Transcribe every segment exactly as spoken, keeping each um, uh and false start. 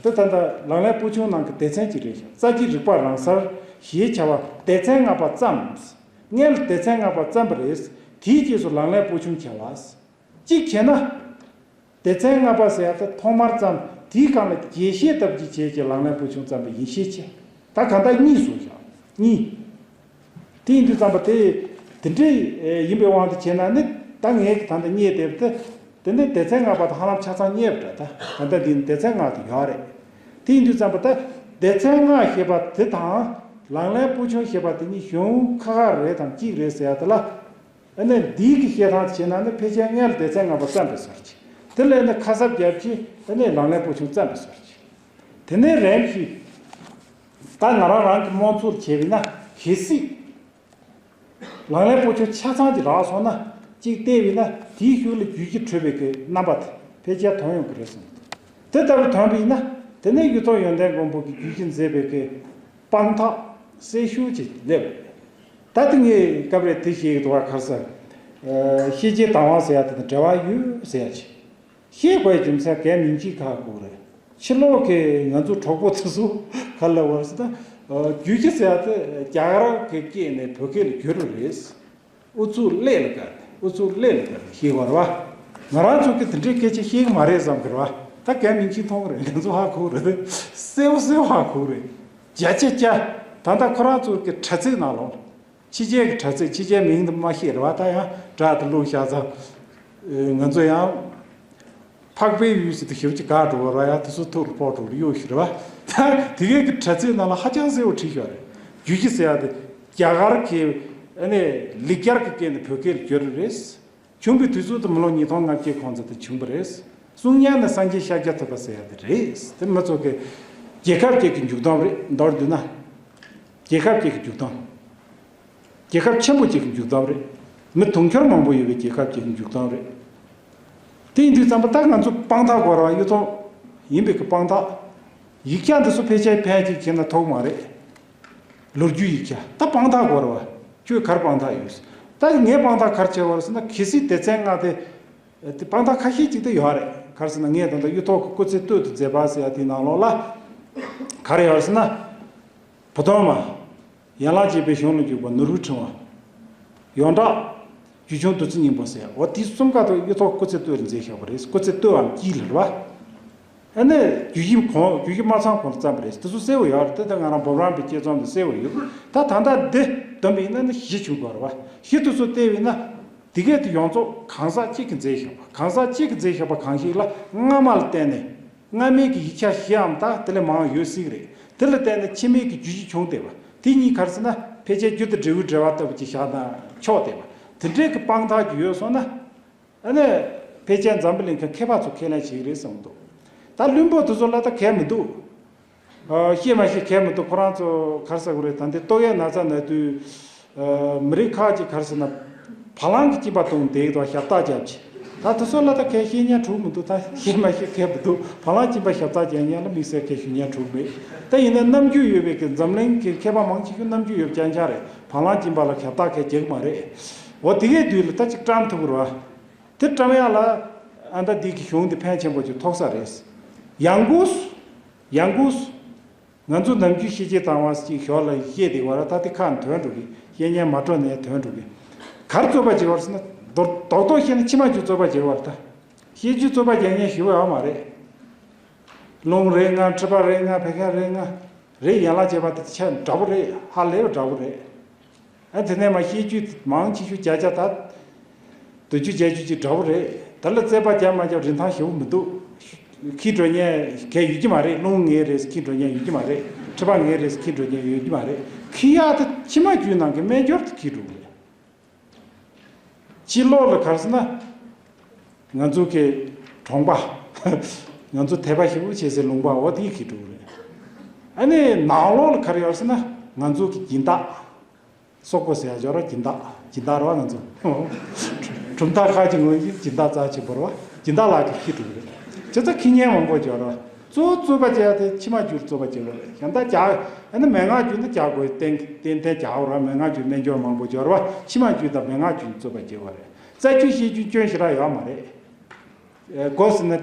དེ་ད་ལྟ་ལག་ལེན་པོ་ཆུང་ནང་གི་སྡེ་ཚན་གཅིག་རེད་ཤག་རྩ་བརྒྱུད་རིག་པ་རང་གསར་ཞེས་བྱ་བ་སྡེ་ཚན་ལྔ་པ་བརྩམས། སྔོན་ལ་སྡེ་ཚན་ལྔ་པ་བརྩམས་པ་རེད། དེའི་རྗེས་སུ་ལག་ལེན་པོ་ཆུང་བྱ་བ། གཅིག་བྱས་ན། སྡེ་ཚན་ལྔ་པ་ཟེར་ཡ་དེ་ཐོག་མར་བརྩམས། དེའི་སྒང་ལ་རྒྱས་བཤད་ལྟ་བུ་ཅིག་བྱས་རྗེས་ལག་ལེན་པོ་ཆུང་བརྩམས་པ་ཡིན་ཤས་ཆེ། ད་གང་ལྟར་གཉིས་བཟོས་ཤག་གཉིས། དེ་ཡིན་དུས་ཙམ་པ་དེ། དེ་འདྲའི་ཡིན་པའི་དབང་དུ་བྱས་ན་ནི་ད་ངས་ད་ལྟ་རྙེད་བསྡད་པ་དེ། དེ་ནི་སྡེ་ཚན་ལྔ་པ་དང་ཧ་ལམ་ཆ་ཚང་རྙེད་པ་འདྲ། ད་ད་ལྟ་འདི་ནི་སྡེ་ཚན་ལྔ་དེ་ཡོད་རེད། དེ་ཡིན་དུས་ཙམ་པ་ད་སྡེ་ཚན་ལྔ་ཞེས་པ་དེ་དང་ལག་ལེན་པོ་ཆུང་ཞེས་པ་དེ་གཉིས་གཞུང་ཁ་ཁ་རེད་དམ་གཅིག་རེད་ཟེར་ཡ་དེ་ལ། ཨ་ནི་འདིའི་གི་བཤད་སྟངས་བྱས་ན་ནི་ཕལ་ཆེར་སྔོན་ལ་སྡེ་ཚན་ལྔ་པ་བརྩམས་པའི་བཟོ་འདྲ་ཅིག་དེ་ལས་ནི་ཁ་གསབ་བརྒྱབ་ཀྱི་ཨ་ནི་ལག་ལེན་པོ་ཆུང་བརྩམས་པའི་བཟོ་འདྲ་ཅིག་དེ་ནས་རིམ་བཞིན། ད་ང་རང་རང་གི་རྨོངས་ཚོར་བྱས་པས་ན་གལ་སྲིད། ལག་ལེན་པོ་ཆུང་ཆ་ཚང་གཅིག་རག་སོང་ན་གཅིག་བལྟས་པས་ན་དེའི་གཞུག་ལ་རྒྱུད་ཀྱི་འཕྲོས་པའི་གི་རྣམ་པ་དེ་ཕལ་ཆེར་ཐོན་ཡོང་གི་རེད་བསམ། དེ་ལྟ་བུ་ཐོན་པ་ཡིན་ན་དེ་ནས་གཡུ་ཐོག་ཡོན་ཏན་མགོན་པོ་གི་རྒྱུད་ཀྱིས་མཛད་པའི་གི་དཔང་རྟགས་གསལ་ཤོས་ཅིག་སླེབས་རེད། ད་དེ་ངས་སྐབས་རེ་དེ་བཤད་ཀྱི་འདུག་བ། ག་རེ་ཟེར། ཤེས་བྱའི་བདག་དབང་ཟེར་ཡ་དེ་དང་འབྲེལ་བ་ཡོད་ཟེར་ཡ་ཅིག་ཤེས་དགོས་རྒྱུ་མཚན་གལ་མིན་གཅིག་ཁག་དགོས་རེད། ཕྱི་ལོགས་ཀྱི་ང་ཚོ་གྲོགས་པོ་དེ་ཚོ་ག་ལ་བར་སི་ད། རྒྱུད་ཀྱི་ཟེར་ཡ་དེ་རྒྱ་གར་གྱི་སྐད་ནས་བོད་སྐད་ལ་བསྒྱུར་བ་རེད། ཨུ་ཚུགས་ཀླད་ལ་བཀར་ཏེ་ཨུ་ཚུགས་ཀླད་ལ་བཀར་ཏེ་ཤེས་དགོས་རེད་བ། ང་རང་ཚོ་གི་དེ་འདྲའི་སྐད་ཆ་ཤེས་ཀྱི་མ་རེད་བསམ་གི་རེད་བ། ད་གལ་མིན་གཅིག་མཐོང་གི་རེད། ང་ཚོ་ཧ་གོ་གི་རེད། གསལ་པོ་གསལ་པོ་ཧ་གོ་གི་རེད། བརྒྱ་ཆ་བརྒྱ། ད་ལྟ་ཁོ་རང་ཚོ་གི་དྲ་ཚིགས་ནང་ལོགས། ཕྱི་རྒྱལ་གྱི་དྲ་ཚིགས། ཕྱི་རྒྱལ་མིང་དུ་མ་ཤེས་རེད་བ། ད་ཡང་སྒྲ་དུ་བླུགས་བཞག་ཙང་། ང་ཚོ་ཡང་། འཕགས་པའི་ཡུལ་ཟེར་དུས་ཞབས་ཀྱི་ག་འགྲོ་བ་ར་ཡ་དེ་ཚོ་ཐུགས་ལ་ཕོག་འགྲོ་གི་ཡོད་ཤི་རེད་བ། ད་དེ་གའི་གི་དྲ་ཚིགས་ནང་ལ་ཧ་ཅང་གསལ་བོ་བྲིས་ཤག་རེད། རྒྱུད་ཀྱི་ཟེར་ཡ་དེ་རྒྱ་གར་གྱི་ཨ་ནི་ལིག་རྒྱར་གྱི་སྐད་ནས་བོད་སྐད་ལ་བསྒྱུར་རེད། བྱུང་བའི་དུས་ཚོད་དེ་མི་ལོ་ཉིས་སྟོང་ལྔ་བརྒྱའི་གོང་ཚད་དུ་བྱུང་བ་རེད། གསུང་སྙན་ནི་སངས་རྒྱས་ཤཱཀྱ་ཐུབ་པ་ཟེར་ཡ་དེ་རེད། དེ་མི་ཚོ་གི་རྒྱལ་ཁབ་ཅིག་གི་མཇུག་སྡོམ་རེད། མདོར་བསྡུས་ན། རྒྱལ་ཁབ་ཅིག་གི་མཇུག་སྡོམ། རྒྱལ་ཁབ་ཆེན་པོ་ཅིག་གི་མཇུག་སྡོམ་རེད། མི་དུང་ཕྱུར་མང་པོ་ཡོད་པའི་རྒྱལ་ཁབ་ཅིག་གི་མཇུག་སྡོམ་རེད། དེ་ཡིན་དུས་ཙམ་པ་ད་ང་ཚོ་དཔང་རྟགས་དགོས་རེད་བ། གཡུ་ཐོག་ཡིན་པའི་གི་དཔང་རྟགས། ཡིག་ཆ་འདི་ཚོ་ཕལ་ཆེར་ཕལ་ཆེར་བྱས་ན་ཐོག་མ་རེད། ལོ་རྒྱུས་ཡིག་ཆ་ད་དཔང་རྟགས་དགོས་རེད་བ། ཁྱོད་གར་དཔང་རྟགས་ཡོད། ད་ངའི་དཔང་རྟགས་གར་བྱས་བ་རེད་ཟེར་ན་གལ་སྲིད་སྡེ་ཚན་ལྔ་དེ། དེ་དཔང་རྟགས་ཁ་ཤས་ཅིག་ད་ཡོད་རེད། ག་རེ་ཟེར་ན་ངས་ད་ལྟ་གཡུ་ཐོག་གི་སྐུ་ཚེ་སྟོད་དུ་མཛད་པ་ཟེར་ཡ་དེའི་ནང་ལོགས་ལ། ག་རེ་ཡོད་རེད་ཟེར་ན། བུ་སྟོན་མ། ཡན་ལག་བརྒྱད་པའི་གཞུང་ལ་འཇུག་པ་ནོར་བུའི་ཕྲེང་བ། ཡོངས་གྲགས། རྒྱུད་ཆུང་བདུད་རྩི་སྙིང་པོ་ཟེར་ཡ། འོ་དེ་གསུམ་ཀ་དང་གཡུ་ཐོག་སྐུ་ཚེ་སྟོད་ལ་མཛད་བཞག་པ་རེད། སྐུ་ཚེ་སྟོད་པའམ་དཀྱིལ་ལ་རེད་བ། ཨ་ནི་བརྒྱུད་ཞིབ་གོང་བརྒྱུད་ཞིབ་མ་ཚང་གོང་ལ་བརྩམས་པ་རེད། དེ་ཚོ་གསལ་བོ་ཡོད་རེད། དེ་ད་ང་རང་འབུམ་རམས་པའི་དཔྱད་རྩོམ་དུ་གསལ་བོ་ཡོད། ད་ད་ལྟ་འདི་བསྡོམས་པ་ཡིན་ན་ནི་བཞི་བྱུང་དགོས་རེད་བ། བཞི་དེ་ཚོ་བལྟས་པ་ཡིན་ན། དེ་གས་དེ་ཡོངས་རྫོགས་གང་ཟག་གཅིག་གིས་མཛད་བཞག་པ། གང་ཟག་གཅིག་གིས་མཛད་བཞག་པ་གང་ཞིག་ལ་སྔ་མ་ལ་བརྟེན་ནས་སྔ་མའི་གི་ཡིག་ཆ་བཞིའམ་ད་དེ་ལས་མང་ཡོད་སྲིད་གི་རེད། དེ་ལ་བརྟེན་ནས་ཕྱི་མའི་གི་རྒྱུད་གཞི་བྱུང་བསྡད་པ་དེ་གཉིས་ག་རེ་ཟེར་ན་ཕལ་ཆེར་རྒྱུ་དང་འབྲས་བུའི་འབྲེལ་བ་ལྟ་བུ་ཅིག་བཞག་ན་ཆོག་བསྡད་པ། དེ་འདྲའི་གི་དཔང་རྟགས་ཅིག་ཡོད་སོང་ན། ཨ་ནི། ཕལ་ཆེར་འཛམ་བུ་གླིང་གི་མཁས་པ་ཚོ་ཁས་ལེན་བྱེད་ཀྱི་རེད་བསམ་གྱི་འདུག་ད་བླུན་པོ་དེ་ཚོ་ལ་ད་གལ་མི་འདུག་ཨ། ཤེས་མ་ཤེས་གལ་མི་འདུག་ཁོ་རང་ཚོ་ག་རེ་ཟེར་དགོས་རེད། ད་འདི་ཏོག་དབྱིབས་ན་ཚ་ན་དུས། ཨ། མི་རིགས་ཁག་ཅིག་ག་རེ་ཟེར་ན། བ་ལང་གི་གཅིན་པ་བཏུངས་བསྡད་ཀྱི་འདུག་ཞབས་བཏགས་བརྒྱབ་ཅིག་ད་དེ་ཚོ་ལ་ད་གལ་ཤེས་མཁན་གྲུག་མི་འདུག་ད་ཤེས་མ་ཤེས་གལ་མི་འདུག་བ་ལང་གཅིན་པ་ཞབས་བཏགས་རྒྱག་མཁན་ལ་དམིགས་བསལ་གལ་ཞུ་མཁན་གྲུག་མེད། ད་ཡིན་ན་རྣམ་འགྱུར་ཡོད་པའི་གི་འཛམ་གླིང་གི་མཁས་པ་མང་ཆེ་ཤོས་རྣམ་འགྱུར་ཡོད་རྐྱང་རྐྱང་རེད། བ་ལང་གཅིན་པ་ལ་ཞབས་བཏགས་གལ་རྒྱག་གི་མ་རེད། འོ་དེ་གའི་དུས་ལ་ད་ཅིག་བཀྲམ་ཐུབ་ཀྱི་རེད་བ། དེ་བཀྲམ་ཡག་ལ་ཨ་ད་འདི་གི་གཞུང་འདི་ཕན་ཆེན་པོ་ཅིག་ཐོགས་ས་རེད། ཡང་སྒོས་སུ། ཡང་སྒོས་སུ། ང་ཚོ་ནམ་རྒྱུན་ཤེས་བྱའི་བདག་དབང་ཅིག་ཞོར་ལ་བཤད་བསྡད་པ་ར། ད་དེ་ཁ་ནས་ཐོན་འགྲོ་གི། བཤད་ཉན་མ་སྤྲོ་ནས་ཐོན་འགྲོ་གི། ག་རེ་རྩོད་པ་བྱེད་པ་རེད་ཟེར་ན། རྡོག་རྡོག་རྡོག་བཤད་ན་ཕྱི་མ་རྒྱུད་རྩོད་པ་བྱེད་པ་རེད་ད། བཤད་རྒྱུད་རྩོད་པ་རྒྱག་མཁན་ཞེ་པོ་ཡོད་མ་རེད། རླུང་རེད་ང་། མཁྲིས་པ་རེད་ང་། བད་ཀན་རེད་ང་། རེད། ཡན་ལག་བརྒྱད་པ་དེ་ཆ་འདྲ་པོ་རེད། ཧ་ལས་པ་འདྲ་པོ་རེད། ཨ། དེ་ནས་མ་བཤད་རྒྱུད་མང་ཆེ་ཤོས་བརྒྱ་ཆ་ད། བདུན་ཅུ་བརྒྱད་ཅུ་ཅིག་འདྲ་པོ་རེད། དེ་ལ་རྩོད་པ་རྒྱག་མ་རྒྱག་རིན་ཐང་ཞེ་པོ་མི་འདུག་འཁྱེར་འགྲོ་མཁན་གལ་ཡོད་ཀྱི་མ་རེད། རླུང་ངའི་རེད་ཟེར་འཁྱེར་འགྲོ་མཁན་ཡོད་ཀྱི་མ་རེད། མཁྲིས་པ་ངའི་རེད་ཟེར་འཁྱེར་འགྲོ་མཁན་ཡོད་ཀྱི་མ་རེད། འཁྱེར་ཡག་དེ་ཕྱི་མ་རྒྱུད་ནང་གི་སྨན་སྦྱོར་དེ་འཁྱེར་འགྲོ་གི་རེད། ཕྱི་ལོགས་ལ་ག་རེ་ཟེར་ན། ང་ཚོ་གི་གྲོང་པ། ང་ཚོ་དད་པ་ཞེ་པོ་བྱེད་སའི་ལུང་པ་འོ་དེ་འཁྱེར་འགྲོ་གི་རེད། ཨ་ནི་ནང་ལོགས་ལ་ག་རེ་ཡོད་ཟེར་ན་ང་ཚོ་གི་སྦྱིན་བདག་སོག་པོ་ཟེར་ཡ་ཅིག་ཡོད་རེད། སྦྱིན་བདག་སྦྱིན་བདག་རེད་བ་ང་ཚོ། གྲུབ་མཐའ་ཁག་ཅིག་ངོས་ཀྱི་སྦྱིན་བདག་རྩ་ཆེན་པོ་རེད་བ། སྦྱིན་བདག་ལག་གི་འཁྱེར་འགྲོ་གི་རེད། བྱས་ཙང་འཁྱེར་མཁན་མང་པོ་ཅིག་ཡོད་རེད་བ། གཙོ་བོ་རྩོད་པ་བྱེད་ཡ་དེ་ཕྱི་མ་རྒྱུད་རྩོད་པ་བྱེད་དགོས་རེད། གཞན་དག་རྒྱག་ཨ་ནི་མན་ངག་རྒྱུད་འདི་རྒྱག་དགོས། ཏན་ཏན་ཏན་རྒྱག་དགོས་རེད་བ། མན་ངག་རྒྱུད་སྨན་སྦྱོར་མང་པོ་ཅིག་ཡོད་རེད་བ། ཕྱི་མ་རྒྱུད་དང་མན་ངག་རྒྱུད་རྩོད་པ་བྱེད་དགོས་རེད། རྩ་རྒྱུད་བཤད་རྒྱུད་སྐྱོན་ཞེ་དྲག་ཡོད་མ་རེད། ཨ། དགོས་ཟེར་ན། ཨ།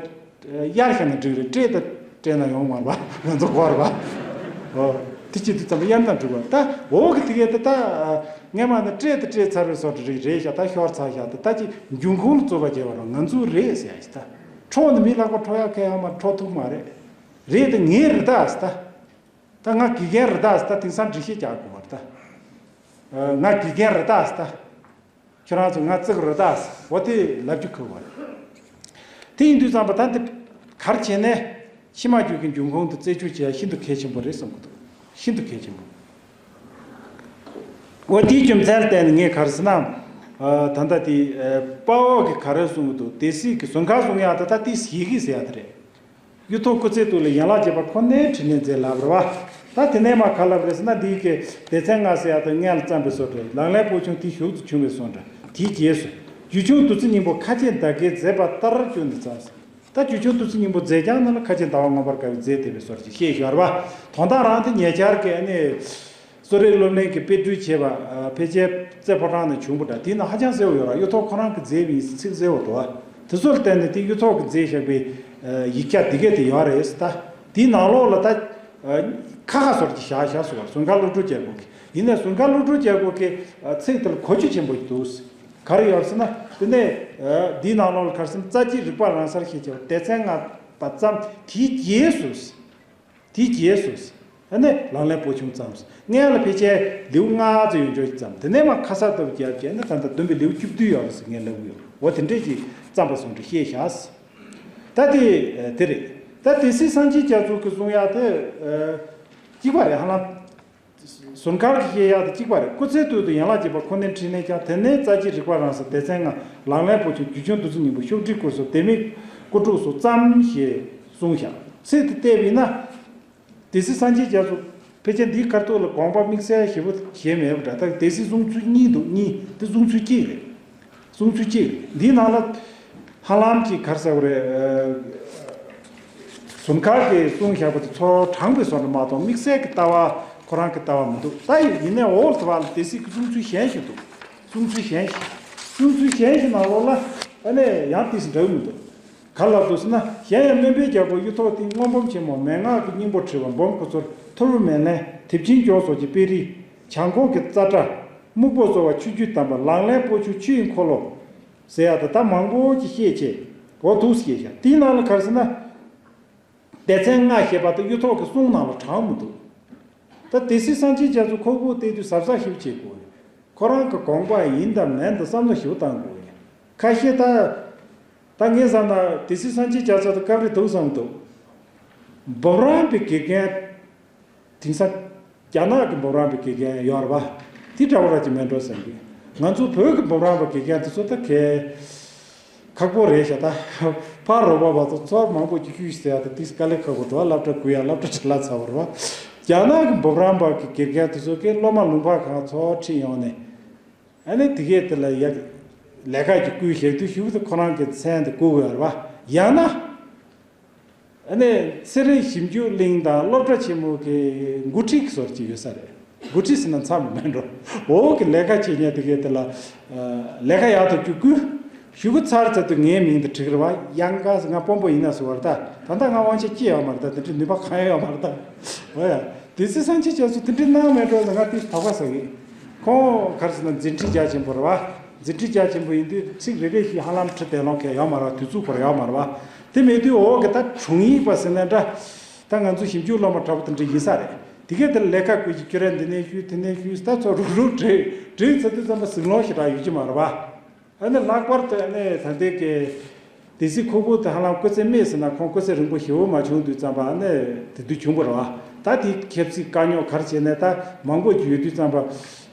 གཡར་བཞག་ན་འགྲིག་རེད། སྤྲད་དང་ སྤྲད་ན་ཡོང་མ་རེད་པ། ང་ཚོ་གོ་རེད་པ། ཨོ། དེ་ཅི་དུས་ཙམ་པ་དབྱར་རྩྭ་འབྲུ་གུ་ད་འོག་གི་དེ་གས་དེ་ད། སྔས་མ་ནི་སྤྲད་དེ་སྤྲད་ཚར་བའི་བཟོ་འདྲ་རེད་རེད་ཤག་ད་ཤོར་ཚར་ཤག་ད་ད་ཅི་འབྱུང་ཁུངས་ལ་རྩོད་པ་བྱས་པ་རང་ང་ཚོ་རེད་ཟེར་ཡ་ཞིག་ད། འཕྲོག་ནི་མི་ལྷག་པ་འཕྲོག་ཡ་ག་ཡང་མ་འཕྲོག་ཐུབ་མ་རེད། རེད་དེ་ངའི་རེད་ད་ཟེར་ད། ད་ང་དགེ་རྒན་རེད་ད་ཟེར་ད་དེང་སང་འགྲེལ་བཤད་རྒྱག་དགོས་པ་རེད་ད། ང་དགེ་རྒན་རེད་ད་ཟེར་ད། ཁྱོད་རང་ཚོ་ང་བརྩི་གི་རེད་ད་ཟེར་འོ་དེ་ལབ་རྒྱུ་ཁོ་བ་རེད། དེ་ཡིན་དུས་ཙམ་པ་ད་འདི་གར་བྱས་ནས་ཕྱི་མ་རྒྱུད་ཀྱི་འབྱུང་ཁུངས་དེ་རྩད་གཅོད་བྱེད་ཡ་ཤིན་ཏུ་གལ་ཆེན་པོ་རེད་བསམ་གི་འདུག་ཤིན་ཏུ་གལ་ཆེན་པོ། འོ་དེའི་རྒྱུ་མཚན་ལ་བརྟེན་ནས་ངས་ག་རེ་ཟེར་ན། ད་ལྟ་དེ་དཔའ་བོ་གི་ག་རེ་གསུང་གི་འདུག་སྡེ་སྲིད་ཀྱི་ཟུར་མཁར་གསུང་ཡག་ད་ལྟ་དེ་ཞིག་གིས་ཟེར་ཡག་དེ་རེད། གཡུ་ཐོག་སྐུ་ཚེ་དུས་ལ་ཡན་ལག་བརྒྱད་པ་ཁོ་ནའི་དྲིན་ལན་མཛད་ལབ་རེད་བ། ད་དེ་ནས་མ་ག་ལབ་རེད་ཟེར་ན་འདིའི་གི་སྡེ་ཚན་ལྔ་ཟེར་ཡག་དེ་སྔོན་ལ་བརྩམས་པའི་བཟོ་འདྲ་ལག་ལེན་སྤོ་ཆུང་དེ་ཞུགས་སུ་བྱུང་བའི་བཟོ་འདྲ་དེའི་རྗེས་སུ། རྒྱུད་ཆུང་བདུད་རྩི་སྙིང་པོ་ཁ་ཆེ་ཟླ་དཀར་མཛད་པ་ལྟར་བསྐྱུར་ནས་བརྩམས། ད་རྒྱུད་ཆུང་བདུད་རྩི་སྙིང་པོ་མཛད་ཀྱང་ནང་ལ་ཁ་ཆེ་ཟླ་བ་མངོན་པར་དགའ་བའི་མཛད་བསྡད་པའི་བཟོ་འདྲ་ཅིག་བཤད་ཞོར་བ། དོན་དག་རང་དེ་ཉེ་ཆར་གྱི་ཨ་ནི། གསོ་རིག་སློབ་གླིང་གི་དཔེ་སྐྲུན་བྱས་པ་ཕལ་ཆེར་རྩེ་ཕོ་བྲང་ནས་བྱུང་བ་འདྲ་དེའི་ནང་ཧ་ཅང་གསལ་བོ་ཡོད་ར། གཡུ་ཐོག་ཁོ་རང་གི་མཛད་པའི་ཚིག་གསལ་བོ་འདུག་བ། དེ་ཚོ་ལ་བརྟེན་ནས་དེ་གཡུ་ཐོག་གི་མཛད་བཞག་པའི་ཡིག་ཆ་དེ་གས་དེ་ཡོད་རེད་ད། དེའི་ནང་ལོགས་ལ་ད་ཁ་ཁ་སོར་གྱི་བཞག་བཞག་སོང་བ་ཟུར་མཁར་བློ་གྲོས་རྒྱལ་པོ་གི་ཡིན་ནའི་ཟུར་མཁར་བློ་གྲོས་རྒྱལ་པོ་གི་ཚིག་དེ་ལ་གོ་རྒྱུ་ཆེན་པོ་ཞིག་འདུག་ག་རེ་ཡོད་ཟེར་ན་དེ་ནས་འདིའི་ནང་ལོགས་ལ་ག་རེ་ཟེར་ན་རྩ་ཆེའི་རིག་པ་རང་སར་ཤེས་བྱ་བ་སྡེ་ཚན་ལྔ་པ་བརྩམས་དེའི་རྗེས་སུ། དེའི་རྗེས་སུ། ཨ་ནི་ལག་ལེན་སྤོ་ཆུང་བརྩམས། སྔོན་ལ་ཕལ་ཆེར་ལེའུ་ལྔ་ཙམ་ཡོད་འཇོག་ཅིག་བརྩམས། དེ་ནས་མར་ཁ་གསབ་ལྟ་བུ་བརྒྱབ་བྱས་ནས་ད་ལྟ་བསྡོམས་པས་ལེའུ་བཅུ་བདུན་ཡོད་རེད་ཟེར་ངས་ལབ་ཀྱི་ཡོད། འོ་དེ་འདྲས་ཀྱིས་བརྩམས་པ་སོང་འདྲ་བཤད་བཞག་ད་དེ་དེ་རེད། ད་སྡེ་སྲིད་སངས་རྒྱས་རྒྱ་མཚོ་གི་གསུང་ཡག་དེ་གཅིག་པ་རེད་ཧ་ལམ། ཟུར་མཁར་གྱིས་བཤད་ཡག་དེ་གཅིག་པ་རེད། སྐུ་ཚེའི་དུས་སུ་ཡན་ལག་བརྒྱད་པ་ཁོ་ནའི་འཕྲིན་ལས་ཀྱང་དེ་ནས་རྩ་ཆེའི་རིག་པ་རང་སར་སྡེ་ཚན་ལྔ་ལག་ལེན་སྤོ་ཆུང་རྒྱུད་ཆུང་བདུད་རྩི་སྙིང་པོ་ཤོག་དྲིལ་སྐོར་སོགས་ལྡེ་མིག་སྐུ་དྲུག་སོགས་བརྩམས་ཞེས་གསུངས་ཤག་ཚིག་དེ་བལྟས་པ་ཡིན་ན། སྡེ་སྲིད་སངས་རྒྱས་རྒྱ་མཚོ་ཕལ་ཆེར་འདིའི་ཁ་ཐུག་ལ་དགོངས་པ་དམིགས་བསལ་ཞེ་པོ་བཞེས་མེད་པ་འདྲ། ད་སྡེ་སྲིད་གསུང་ཚུལ་གཉིས་འདུག་གཉིས་དེ་གསུང་ཚུལ་གཅིག་རེད། གསུང་ཚུལ་གཅིག་རེད། འདིའི་ནང་ལ་ཧ་ལམ་གྱི་ག་རེ་ཟེར་དགོས་རེད། ཟུར་མཁར་གྱིས་གསུངས་བཞག་པ་དེ་ཚོ་དྲངས་པའི་བཟོ་འདྲ་མ་གཏོགས་དམིགས་བསལ་གྱི་ལྟ་བ་ཁོ་རང་གི་ལྟ་བ་མི་འདུག་ད་ཡིན་ནའི་འོག་ལ་དེ་བ་ལ་སྡེ་སྲིད་ཀྱི་གསུང་ཚུལ་གཞན་ཞིག་འདུག་གསུང་ཚུལ་གཞན་ཞིག་གསུང་ཚུལ་གཞན་ཞིག་ནང་ལོགས་ལ་ཨ་ནི་ཡང་ཏིས་འདྲ་བོ་མི་འདུག་ག་ལ་འདུག་ཟེར་ན་གཞན་ཡང་སྨན་པའི་རྒྱལ་པོ་གཡུ་ཐོག་སྟེང་སྔོན་འབུམ་ཆེན་མོ་མན་ངག་གི་སྙིང་པོར་དྲིལ་བ་འབུམ་ཁུ་ཚུར་ཐུར་བུ་མེ་ལེན་དེབ་ཆེན་སྐྱོང་སོགས་ཀྱི་དཔེ་རིས་བྱང་ཁོག་གི་ཙཀྲ་སྨུག་པོ་གསོ་བ་ཆུ་རྒྱུས་དམ་པ་ལག་ལེན་སྤོ་ཆུང་ཆུ་ཡི་འཁོར་ལོ་ཟེར་ཡག་དེ་ད་མང་པོ་ཅིག་བཤད་བྱས་འོ་འདུག་ཟེར་བཤད་བཞག་དེའི་ནང་ལ་ག་རེ་ཟེར་ན། སྡེ་ཚན་ལྔ་ཞེས་པ་དེ་གཡུ་ཐོག་གི་གསུང་ནང་ལ་དྲངས་མི་འདུག་ད་སྡེ་སྲིད་སངས་རྒྱས་རྒྱ་མཚོ་ཁོ་བོས་བལྟས་དུས་གཟབ་གཟབ་ཞིབ་བྱེད་དགོས་རེད། ཁོ་རང་གི་དགོངས་པ་ཡིན་དང་མིན་དང་བསམ་བློ་ཞིབ་བཏང་དགོས་རེད། ཁ་ཤས་ད། ད་ངས་བསམ་ན་སྡེ་སྲིད་སངས་རྒྱས་རྒྱ་མཚོ་དེ་སྐབས་རེ་འདུག་བསམ་འདུག་འབུམ་རམས་པའི་དགེ་རྒན། དེང་སང་རྒྱ་ནག་གི་འབུམ་རམས་པའི་དགེ་རྒན་ཡོད་རེད་པ། དེ་འདྲ་བོ་ར་ཅིག་མེད་འགྲོ་བསམ་གི་ང་ཚོ་བོད་ཀྱི་འབུམ་རམས་པ་དགེ་རྒན་དེ་ཚོ་ད་གས། ཁག་པོ་རེད་ཤག་ད། ཕ་རོལ་པ་བ་ཚོ་ཚོར་མང་པོ་ཅིག་ཤུས་ཟེར་ཡག་དེ་ཏིས་དཀའ་ལས་ཁག་པོ་འགྲོ་བ་སློབ་གྲྭ་དགོས་ཡག་སློབ་གྲྭ་ཁྲིད་ལ་ཚ་བོར་བ། རྒྱ་ནག་གི་འབུམ་རམས་པ་གི་དགེ་རྒན་དེ་ཚོ་གི་སློབ་མ་ལུང་པ་གང་ཚོ་ཁྲིད་ཡོང་ནས། ཨ་ནི་དེ་གས་དེ་ལ་ཡག་ལས་ཀ་ཅིག་བསྐུལ་ཞིག་དུས་ཞུགས་དུ་ཁོ་རང་གི་མཚན་དེ་བསྐུར་དགོས་ཡོད་རེད་བ། ཡང་ན། ཨ་ནི་ཚེ་རིང་ཞིབ་འཇུག་གླིང་དང་སློབ་གྲྭ་ཆེན་མོ་གི་འགོ་ཁྲིད་ཀྱི་ཟུར་གཅིག་ཡོད་ས་རེད། འགོ་ཁྲིད་ཟེར་ན་མཚམས་མེད་འགྲོ། འོག་གི་ལས་ཀ་བྱེད་མཁན་དེ་གས་དེ་ལ་ལས་ཀ་ཡག་ཐོག་རྒྱུགས་སྐུལ་ཞུ་གི་ཚར་ཚར་དུས་ངའི་མིང་དེ་བྲིས་རེད་བ། ཡང་ག་ང་དཔོན་པོ་ཡིན་ན་ཟེར་བ་རེད་ད། ད་ལྟ་ང་དབང་ཆ་ཅི་ཡོད་མ་རེད་ད། དེ་འདྲའི་ནུས་པ་གང་ཡང་ཡོད་མ་རེད་ད། འོ་ཡ། དེ་ཚེ་སངས་རྒྱས་རྒྱ་མཚོ་དེ་འདྲའི་གནང་མེད་འགྲོ་ཟེར་ང་དེ་དོགས་པ་ཟ་གི་ཁོང་ག་རེ་ཟེར་ན་འཛིན་ཁྲིད་རྒྱ་ཆེན་པོ་རེད་བ། འཛིན་ཁྲིད་རྒྱ་ཆེན་པོ་ཡིན་དུས་ཚིག་རེ་རེ་ཞིག་ཧ་ལམ་ཁྲི་དེ་ལོང་གས་ཡོད་མ་རེད་བ། དུས་ཚོད་བོར་ཡོད་མ་རེད་བ། དེ་མེད་དུས་འོག་གི་ད་དྲུང་ཡིག་པ་ཟེར་ནའི་འདྲ། ད་ང་ཚོ་ཞིབ་འཇུག་སློབ་མ་འདྲ་པོ་དེ་འདྲ་ཡིན་ས་རེད། དེ་གས་དེར་ལས་ཀ་བསྐུལ་གྱི་ཁྱོད་རང་འདི་ནས་ཞུས་དེ་ནས་ཞུས་ད་ཚོ་རུག་རུག་བྲིས་བྲིས་ཚར་དུས་ཙམ་པ་ཟིང་སློང་ཞེ་དྲག་ཡོད་ཀྱི་མ་རེད་བ། ཨ་ནི་ལྷག་པར་དུ་ཨ་ནི་ད་ལྟའི་གི་སྡེ་སྲིད་ཁོ་བོ་དེ་ཧ་ལམ་སྐུ་ཚེ་སྨད་ཟེར་ན་ཁོང་སྐུ་ཚེ་རིང་པོ་ཞེ་པོ་མ་བྱུང་དུས་ཙམ་པ་ཨ་ནི་དེ་དུས་བྱུང་བ་རེད་བ། ད་དེ་ཁྱབ་ཚིག་དཀའ་རྙོག་ག་རེ་བྱས་ནས་ད་མང་པོ་ཅིག་ཡོད་དུས་ཙམ་པ་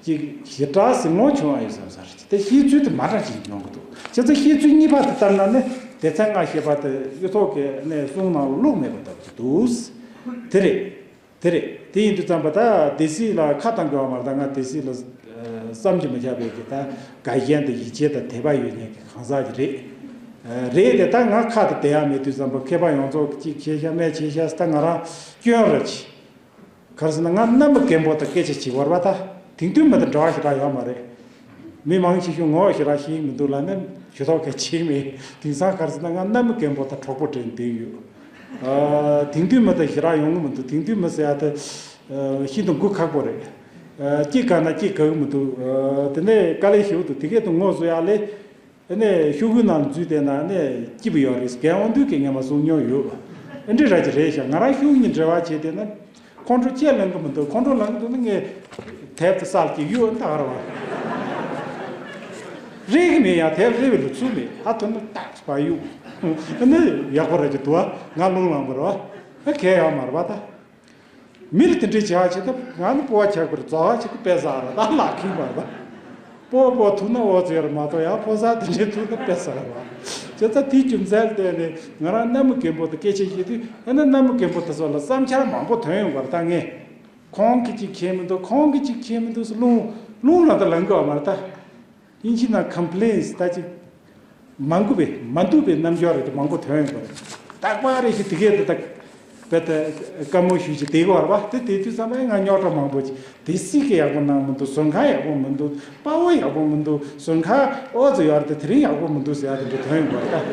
ཅིག་ཞེ་དྲག་ཟིང་སློང་བྱུང་བ་ཡོད་བསམ་ས་རེད། དེ་བཤད་ཚུལ་དེ་མ་འདྲ་ཅིག་ཡོང་གི་འདུག་བྱས་ཙང་བཤད་ཚུལ་གཉིས་པ་དེ་ལྟར་ན་ནི་སྡེ་ཚན་ལྔ་ཞེས་པ་དེ་གཡུ་ཐོག་གི་ནས་གསུང་ནང་ལ་བླུགས་མེད་པ་ལྟ་བུ་ཅིག་འདུག་དེ་རེད། དེ་རེད། དེ་ཡིན་དུས་ཙམ་པ་ད་སྡེ་སྲིད་ལ་ཁ་བཏང་དགོས་པ་མ་རེད། ད་ང་སྡེ་སྲིད་ལ་བསམ་གྱིས་མི་ཁྱབ་པའི་གི་ད་དགའ་ཞེན་དང་ཡིད་ཆེས་དང་དད་པ་ཡོད་མཁན་གྱི་གང་ཟག་ཅིག་རེད། རེད་དེ་ད་ང་ཁ་དང་བསྡད་ཡག་མེད་དུས་ཙམ་པ་མཁས་པ་ཡོངས་རྫོགས་ཀྱིས་ཅིག་བྱས་ཤག་མེད་བྱས་ཤག་ད་ང་རང་སྐྱོན་རེད་ཅིག་ག་རེ་ཟེར་ན་ང་གནའ་མི་རྒན་པོ་དང་སྐད་ཆ་བྱེད་བར་བ་ད་དེང་དུས་མི་དང་འདྲ་བ་ཞེ་དྲག་ཡོད་མ་རེད། མི་མང་ཆེ་ཤོས་ངོ་ཤེས་ར་ཤེས་མི་འདུག་ལ་ནི་ཞུ་ཐོག་ག་ཆེ་མེད། དེང་སང་ག་རེ་ཟེར་ན་ང་གནའ་མི་རྒན་པོ་དང་གྲོགས་པོ་འདྲ་བསྡད་ཡོད། ཨ། དེང་དུས་མི་དང་ཞེ་དྲག་ཡོང་གི་མི་འདུག་དེང་དུས་མི་ཟེར་ཡ་དེ། ཨ། ཤིན་ཏུ་མགུ་འཁག་པོ་རེད། ཨ། སྐྱིད་དགའ་ན་སྐྱིད་དགའ་གི་མི་འདུག་ཨ། དེ་ནས་དཀའ་ལས་ཞེ་པོ་འདུག་དེ་གས་དུ་ངོ་བཟོ་ཡ་ལས། ཨ་ནས་ཤོག་གུའི་ནང་འཛུལ་བསྡད་ན་ནས་སྐྱིད་པོ་ཡོད་རེད། རྒན་དབང་འདུས་ཀྱིས་ངས་མ་གསུང་མྱོང་ཡོད། ཨ་འདྲི་ར་ཅི་རེད་ཤག་ང་རང་ཤོག་གུ་གཉིས་འབྲེལ་བ་བྱས་བསྡད་ན། ཁོང་ཁྲོ་ཁྱེད་ལངས་གི་མི་འདུག་ཁོང་ཁྲོ་ལངས་གི་འདུག་ན་ངས་དེབ་དེ་སལ་གྱི་གཡུག་ཨ་ད་ག་ར་བ། རེག་གི་མེད་ཡ། དེབ་རེག་པའི་ལོ་ཚུལ་མེད། ཨ་ཐོན་ན་ཏག་ཕ་གཡུག་ཨ་ནི་ཡག་པོ་ར་ཅི་འདུག་ཨ་ང་རླུང་ལངས་པ་ར་བ། ཨ་གས་ཡོད་མ་རེད་བ་ད། མི་ལ་དེ་འདྲའི་བྱ་བ་བྱེད་སྟབས་ང་ནི་སྤོ་བ་ཆགས་པར་རྫོགས་པ་ཆེད་དུ་དཔེ་བསགས་ར་ད་ལག་ཁྱིམ་པར་ད། སྤོ་བ་སྤོ་ཐུབ་ན་འོ་ཙི་ཡོད་ར་མ་གཏོགས་ཡང་སྤོ་བཟའ་དེ་འདྲའི་ཐུབ་ན་དཔེ་བསགས་ར་བ། བྱས་ཙང་དེའི་རྒྱུ་མཚན་ལ་བརྟེན་ནས་ང་རང་གནའ་མི་རྒན་པོ་དང་སྐད་ཆ་བཤད་དུས་ཨ་ནི་གནའ་མི་རྒན་པོ་དེ་ཚོ་ལ་བསམ་འཆར་མང་པོ་ཐོན་ཡོང་བར་ད་ངས། ཁོང་གིས་ཅིག་མཁྱེན་མི་འདུག་ཁོང་གིས་ཅིག་མཁྱེན་མི་འདུག་ཟེར་རླུང་རླུང་ལ་ད་ལངས་དགོས་བ་མ་རེད་ད། དབྱིན་ཇི་ནང་complaints ད་ཅིག་མ་འགུལ་བའི་མ་འདུག་པའི་རྣམ་འགྱུར་རེ་དེ་མང་པོ་ཐོན་ཡོང་གི་རེད། རྟག་པར་རེ་ཞིག་དེ་གས་དེ་དག་དཔེ་ད་བཀའ་མོལ་ཞུས་ཀྱི་དེ་གོ་བར་བ་དེ་དེ་དུས་ཙམ་པ་ང་རྙོག་དྲ་མང་པོ་ཅིག་དེ་སྲིད་ཀྱི་ཡག་པོ་གནང་མི་འདུག་ཟུར་ཁང་ཡག་པོ་མི་འདུག་དཔའ་བོ་ཡག་པོ་མི་འདུག་ཟུར་ཁང་ཨོ་ཙི་ཡོད་རེད་དེ་དེ་རིང་ཡག་པོ་མི་འདུག་ཟེར་ཡ་དེ་འདྲ་ཐོན་ཡོང་གི་རེད་ད།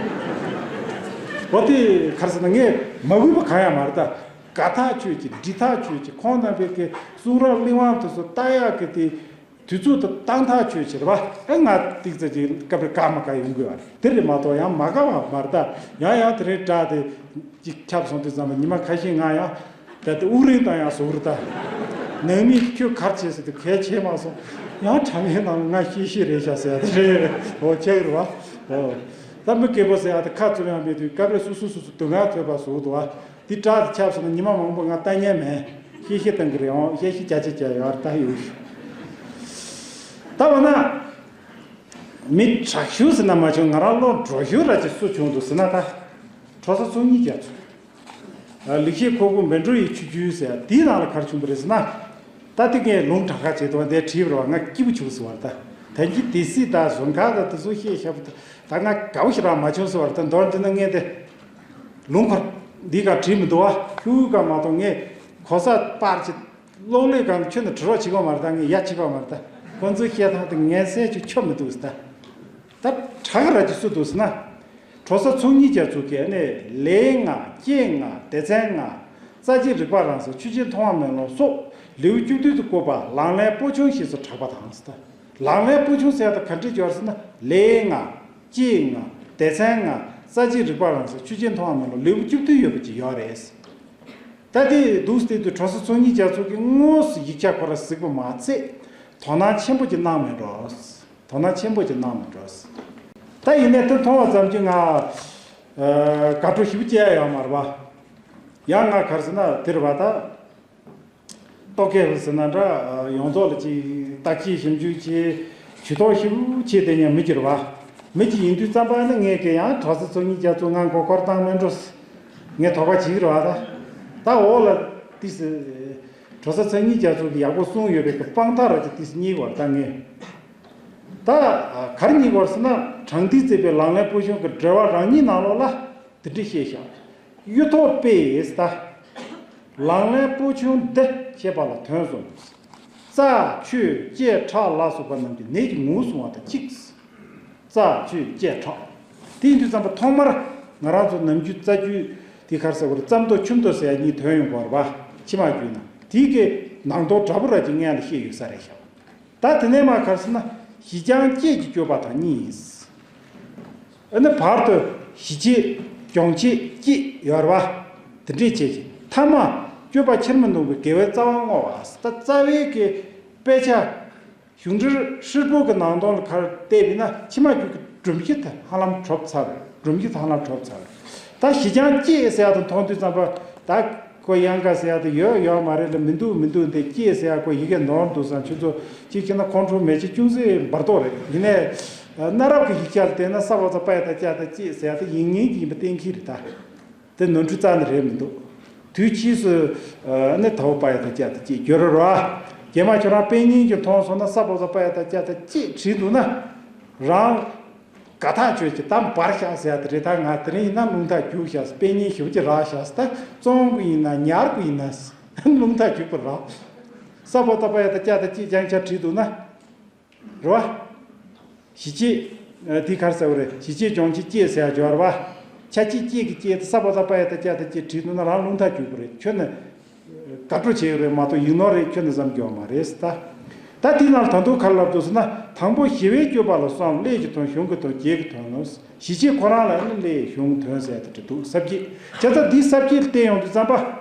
འོ་དེ་ག་རེ་ཟེར་ན་ངས་མ་གུས་པ་གང་ཡང་མ་རེད་ད། དགའ་ཐག་ཆོད་ཀྱི་འདྲི་ཐག་ཆོད་ཀྱི་ཁོང་རྣམ་པའི་གི་གསུང་རབ་གླེང་བ་དེ་ཚོ་ལྟ་ཡག་གི་དེ། དུས་ཚོད་དུ་བཏང་ཐག་ཆོད་ཕྱིར་བ། ཨེ་ང་ཏིག་ཙེ་ཅིག་སྐབས་རེ་དགའ་མ་དགའ་ཡོང་གི་བ་རེད། དེ་རེད་མ་གཏོགས་ཡང་མ་དགའ་བ་མ་རེད་ད། ཡང་ཡང་དེ་རིང་དྲ་དེ་ཅིག་ཁྱབ་སོང་དུས་ཙམ་པ་ཉི་མ་ཁ་ཤས་ང་ཡང་ད་དེ་དབུགས་རིང་བཏང་ཡང་བཟོ་གི་རེད་ད། ནང་མིས་ཁྱོད་གར་བྱས་ཟེར་དུས་གལ་ཆེ་མ་སོང་། ཡང་དྲ་བའི་ནང་ང་ཤེས་ཤེས་རེད་ཤག་ཟེར་ཡ་དེ་རེད། འོ་ཁྱེད་རེད་བ། འོ། ད་མི་རྒན་པོ་ཟེར་ཡ་དེ་ཁ་བཙུམ་ཡང་མེད་དུས་སྐབས་རེ་སོ་སོ་སོ་སོ་སྡུག་བསྔལ་ཐོས་པ་བཟོ་གི་འདུག་བ། འདི་དྲག་ཏུ་ཁྱབ་སོང་ན་ཉི་མ་མང་པོ་ང་ལྟ་ཉན་མེད། གཤེ་གཤེ་བཏང་གི་རེད་འོང་། གཤེ་གཤེ་རྒྱ་ཆེ་རྒྱ་ཡོད་རེད་ད་ཡོད་ཤུ། ད་འོ་ན། མི་དྲག་ཤུ་ཟེར་ན་མ་བྱུང་ང་རང་བློ་འགྲོ་ཤུ་ར་ཅིག་སུ་བྱུང་འདུག་ཟེར་ན་ད། གྲོ་ས་ཚོ་གཉིས་རྒྱ་མཚོ། ལེགས་བཤད་ཁོག་དགུ་མལ་གྲོ་ཡི་ཆུ་རྒྱུན་ཟེར་དེའི་ནང་ལ་ག་རེ་བྱུང་བ་རེད་ཟེར་ན། ད་དེ་ངས་ལུང་དྲག་ཁ་བྱེད་དུ་བ་འདས་བྲིས་པ་རེད་བ་ང་སྐྱིད་པོ་བྱུང་ཟེར་བ་རེད་ད། ད་གིན་དེ་སྲིད་ད་བཟོ་མཁན་ད་དེ་ཚོ་བཤད་ཤ་བོ་ད་ང་དགའ་བོ་ཞེ་དྲག་མ་བྱུང་ཟེར་བ་རེད་ད། མདོར་བསྡུས་ན་ངས་དེ། ལུང་ཁར་འདི་ག་བྲིས་མི་འདུག་བ། ཁྱུག་ག་མ་གཏོགས་ངས་གོ་ས་པར་ཅིག་གློག་ཀླད་སྒང་དུ་ཁྱོན་ནས་བྲི་རོགས་བྱེད་གོ་མ་རེད་ད། ངས་ཡ་བྱེད་གོ་མ་རེད་ད། ཁོ་ཚོའི་བཤད་སྟངས་དེ་ངན་སེམས་ཅིག་ཆོ་མི་འདུག་ཟེར་ད། ད་དྲག་ར་ཅིག་སུ་འདུག་ཟེར་ན། གྲོ་ས་ཚོ་གཉིས་རྒྱ་མཚོ་གིས་ནས་ལས་ལྔ་སྐྱེས་ལྔ་སྡེ་ཚན་ལྔ་རྩ་ཆེའི་རིག་པ་རང་སོགས་ཆོས་ཅན་མཐོང་བ་མེ་ལོང་སོགས་ལེའུ་བཅུ་བདུན་དུ་བཀོད་པ་ལག་ལེན་པོ་ཆུང་ཞེས་སུ་གྲགས་པ་དང་ཟེར་ད། ལག་ལེན་པོ་ཆུང་ཟེར་ཡ་ད་ག་འདྲས་སྦྱོར་ཟེར་ན་ལས་ལྔ་སྐྱེས་ལྔ་སྡེ་ཚན་ལྔ་རྩ་ཆེའི་རིག་པ་རང་སོགས་ཆོས་ཅན་མཐོང་བ་མེ་ལོང་ལེའུ་བཅུ་བདུན་ཡོད་པ་ཅིག་ཡོད་རེད། ད་དེ་འདུག་སྟེ་དུས་གྲོ་ས་ཚོ་གཉིས་རྒྱ་མཚོ་གིས་དངོས་སུ་ཡིག་ཆ་ཁོ་ར་གཟིགས་པ་མ་ཚད་དོ་སྣང་ཆེན་པོ་ཅིག་གནང་མེད་འགྲོ། དོ་སྣང་ཆེན་པོ་ཅིག་གནང་མེད་འགྲོ། ད་ཡིན་ནའི་དེ་མཐོང་བ་ཙམ་གྱིས་ང་ཨ་དགའ་སྤྲོ་ཞེ་པོ་སྐྱེ་ཡ་ཡོད་མ་རེད་བ། ཡང་ང་ག་རེ་ཟེར་ན་དེ་རེད་བ་ད། རྟོག་གེ་ཟེར་ན་འདྲ་ཡོངས་རྫོགས་ལ་ཅིག་བརྟག་དཔྱད་ཞིབ་འཇུག་བྱེད་ཇུས་གཏོགས་ཞིབ་བྱེད་དེ་ཉན་མི་གྱུར་བ། མི་གཅིག་ཡིན་དུས་ཙམ་པ་ནི་ངས་ཀྱི་ཡང་གྲོ་ས་ཚོ་གཉིས་རྒྱ་མཚོ་ང་མགོ་སྐོར་བཏང་མེད་འགྲོ། ངས་དོགས་པ་བྱེད་ཀྱི་རེད་བ་ད། ད་འོག་ལ་ཏིས་གྲོ་ས་ཚོ་གཉིས་རྒྱ་མཚོ་གི་ཡག་པོ་གསུངས་ཡོད་པའི་གི་དཔང་རྟགས་ར་ཅིག་ཏིས་གཉིས་བར་ད་ངས། ད་ག་རེ་གཉིས་བར་ཟེར་ན་དྲང་ཐིག་བརྩེགས་པའི་ལག་ལེན་པོ་ཆུང་གི་འགྲེལ་བ་རང་ཉིད་ནང་ལོགས་ལ། དེ་འདྲ་བཤད་ཤག་གཡུ་ཐོག་དཔེ་ཡིས་ལྟ། ལག་ལེན་པོ་ཆུང་འདི་ཞེས་པ་ལ་དོན་གསུམ། རྩ་ཆོས་བཅས་ཁྲག་ལ་སོགས་པ་རྣམས་ཀྱི་ནད་ཀྱི་ངོ་བོ་གསུང་བ་དང་གཅིག་རྩ་ཆོས་བཅས་ཁྲག་དེ་ཡིན་དུས་ཙམ་པ་ཐོག་མར་ང་རང་ཚོ་ནམ་རྒྱུན་རྩ་རྒྱུད་དེ་ག་རེ་ཟེར་བ་རེད། རྩ་མདོ་ཆུ་མདོ་ཟེར་ཡ་གཉིས་དོན་ཡོང་གི་ཡོད་རེད་པ། ཕྱི་མ་བརྒྱུད་ན་དེའི་གི་ནང་དོན་འདྲ་པོ་ར་ཅིག་སྔོན་ལ་བཤད་ཡོད་ས་རེད་ཤག་ད་དེ་ནས་མར་ག་རེ་ཟེར་ན་ཞི་འཇམ་སྐྱེས་ཀྱི་སྤྱོད་པ་དང་གཉིས། ཨ་ནི་བར་དུ་ཞི་བྱེད་སྦྱོང་བྱེད་སྐྱེས་ཡོད་རེད་པ། དེ་འདྲས་བྱས་ཀྱི་ཐ་མ་སྤྱོད་པ་ཕྱིར་མི་ལྡོག་པའི་དགེ་བའི་རྩ་བ་བསྔོ་བ། ད་རྩ་བའི་གི་དཔེ་ཆ་གཞུང་འབྲེལ་ཧྲིལ་པོ་གི་ནང་དོན་ལ་ག་རེ་བལྟས་པས་ན་ཕྱི་མ་རྒྱུད་ཀྱི་སྒྲོམ་གཞི་དེ་ཧ་ལམ་གྲུབ་ཚར་རེད། སྒྲོམ་གཞི་དེ་ཧ་ལམ་གྲུབ་ཚར་རེད། ད་ཞི་འཇམ་སྐྱེས་ཟེར་ཡ་དེ་མཐོང་དུས་ཙམ་པ་ད། ཁོ་ཡང་ག་ཟེར་ཡ་དེ་ཡོད་ཡོད་མ་རེད་ལ། མི་འདུག་མི་འདུག་འདི་སྐྱེས་ཟེར་ཡ་ཁོ་ཡི་གེ་ནོར་འདུག་བསམ། ཁྱོད་ཚོ་གཅིག་བྱས་ན་ཁོང་ཁྲོ་མེད་ཅིག་ཅུང་ཟད་འབར་མདོག་རེད། ཡིན་ནའི་གནའ་རབས་ཀྱི་ཡིག་ཆ་ལ་བལྟས་ན་ས་ཕོ་ཙ་པ་ཡ་ད་ཀྱ་ད་སྐྱེས་ཟེར་ཡ་དེ་ཡིན་ངེས་ཀྱི་ཡིན་པ་གཏན་འཁེལ་རེད་ད། དེ་ནོར་འཁྲུལ་རྩ་ནས་རེད་མི་འདུག་དུས་ཕྱིས་སུ་ནི་ད་ཕོ་པ་ཡ་ད་ཀྱ་ད་སྐྱེས་བརྗོད་རོགས་ར། རྗེས་མ་ཁྱོད་རང་དཔེ་རྙིང་གི་མཐོང་སོང་ན་ས་ཕོ་ཙ་པ་ཡ་ད་ཀྱ་ད་སྐྱེས་བྲིས་འདུག་ན་རང་། དགའ་ཐག་ཆོད་ཀྱི་གཏམ་འབར་ཤག་ཟེར་ཡ་དེ་རེད། ད་ང་དེ་རིང་ཡིན་ན་རླུང་རྟ་རྒྱུག་ཤག་དཔེ་རྙིང་ཞེ་པོ་ཅིག་རག་ཤག་ད་བཙོང་གི་ཡིན་ན་ཉར་གི་ཡིན་ན་རླུང་རྟ་རྒྱུག་པ་རག་ས་ཕོ་ཏ་པ་ཡ་ད་ཀྱ་ད་ཅིག་ཅང་ཆ་བྲིས་འདུག་ན། རེད་བ། ཞི་བྱེད། དེ་ག་རེ་ཟེར་བ་རེད། ཞི་བྱེད་སྦྱོང་བྱེད་སྐྱེས་ཟེར་ཡ་སྦྱོར་བ། ཆ་གཅིག་སྐྱེས་ཀྱི་སྐྱེས་དེ་ས་པ་ད་པ་ཡ་ད་ཅ་ད་ཅེ་བྲིས་འདུག་ན་རང་རླུང་ཐག་གཅོད་དགོས་རེད། ཁྱོན་ནས་དགའ་སྤྲོ་བྱེད་ཡོད་རེད་མ་གཏོགས་ཡིག་ནོར་རེད། ཁྱོན་ནས་བསམ་རྒྱུ་མ་རེད་ད། ད་དེའི་ནང་ལ་ད་དུང་ག་རེ་ལབ་འདུག་ཟེར་ན། དང་པོ་ཞི་བའི་སྤྱོད་པ་ལ་གསུམ། ཀླད་ཀྱི་དོན། གཞུང་གི་དོན། རྒྱས་ཀྱི་དོན་ནོ། ཞི་བྱེད་ཁོ་རང་ལ་ནི་ཀླད་གཞུང་དོན་ཟེར་དེ་འདྲ་འདུག་ས་བཅད། བྱས་ཙང་འདིའི་ས་བཅད་བལྟས་ཡོང་དུས་ཙམ་པ་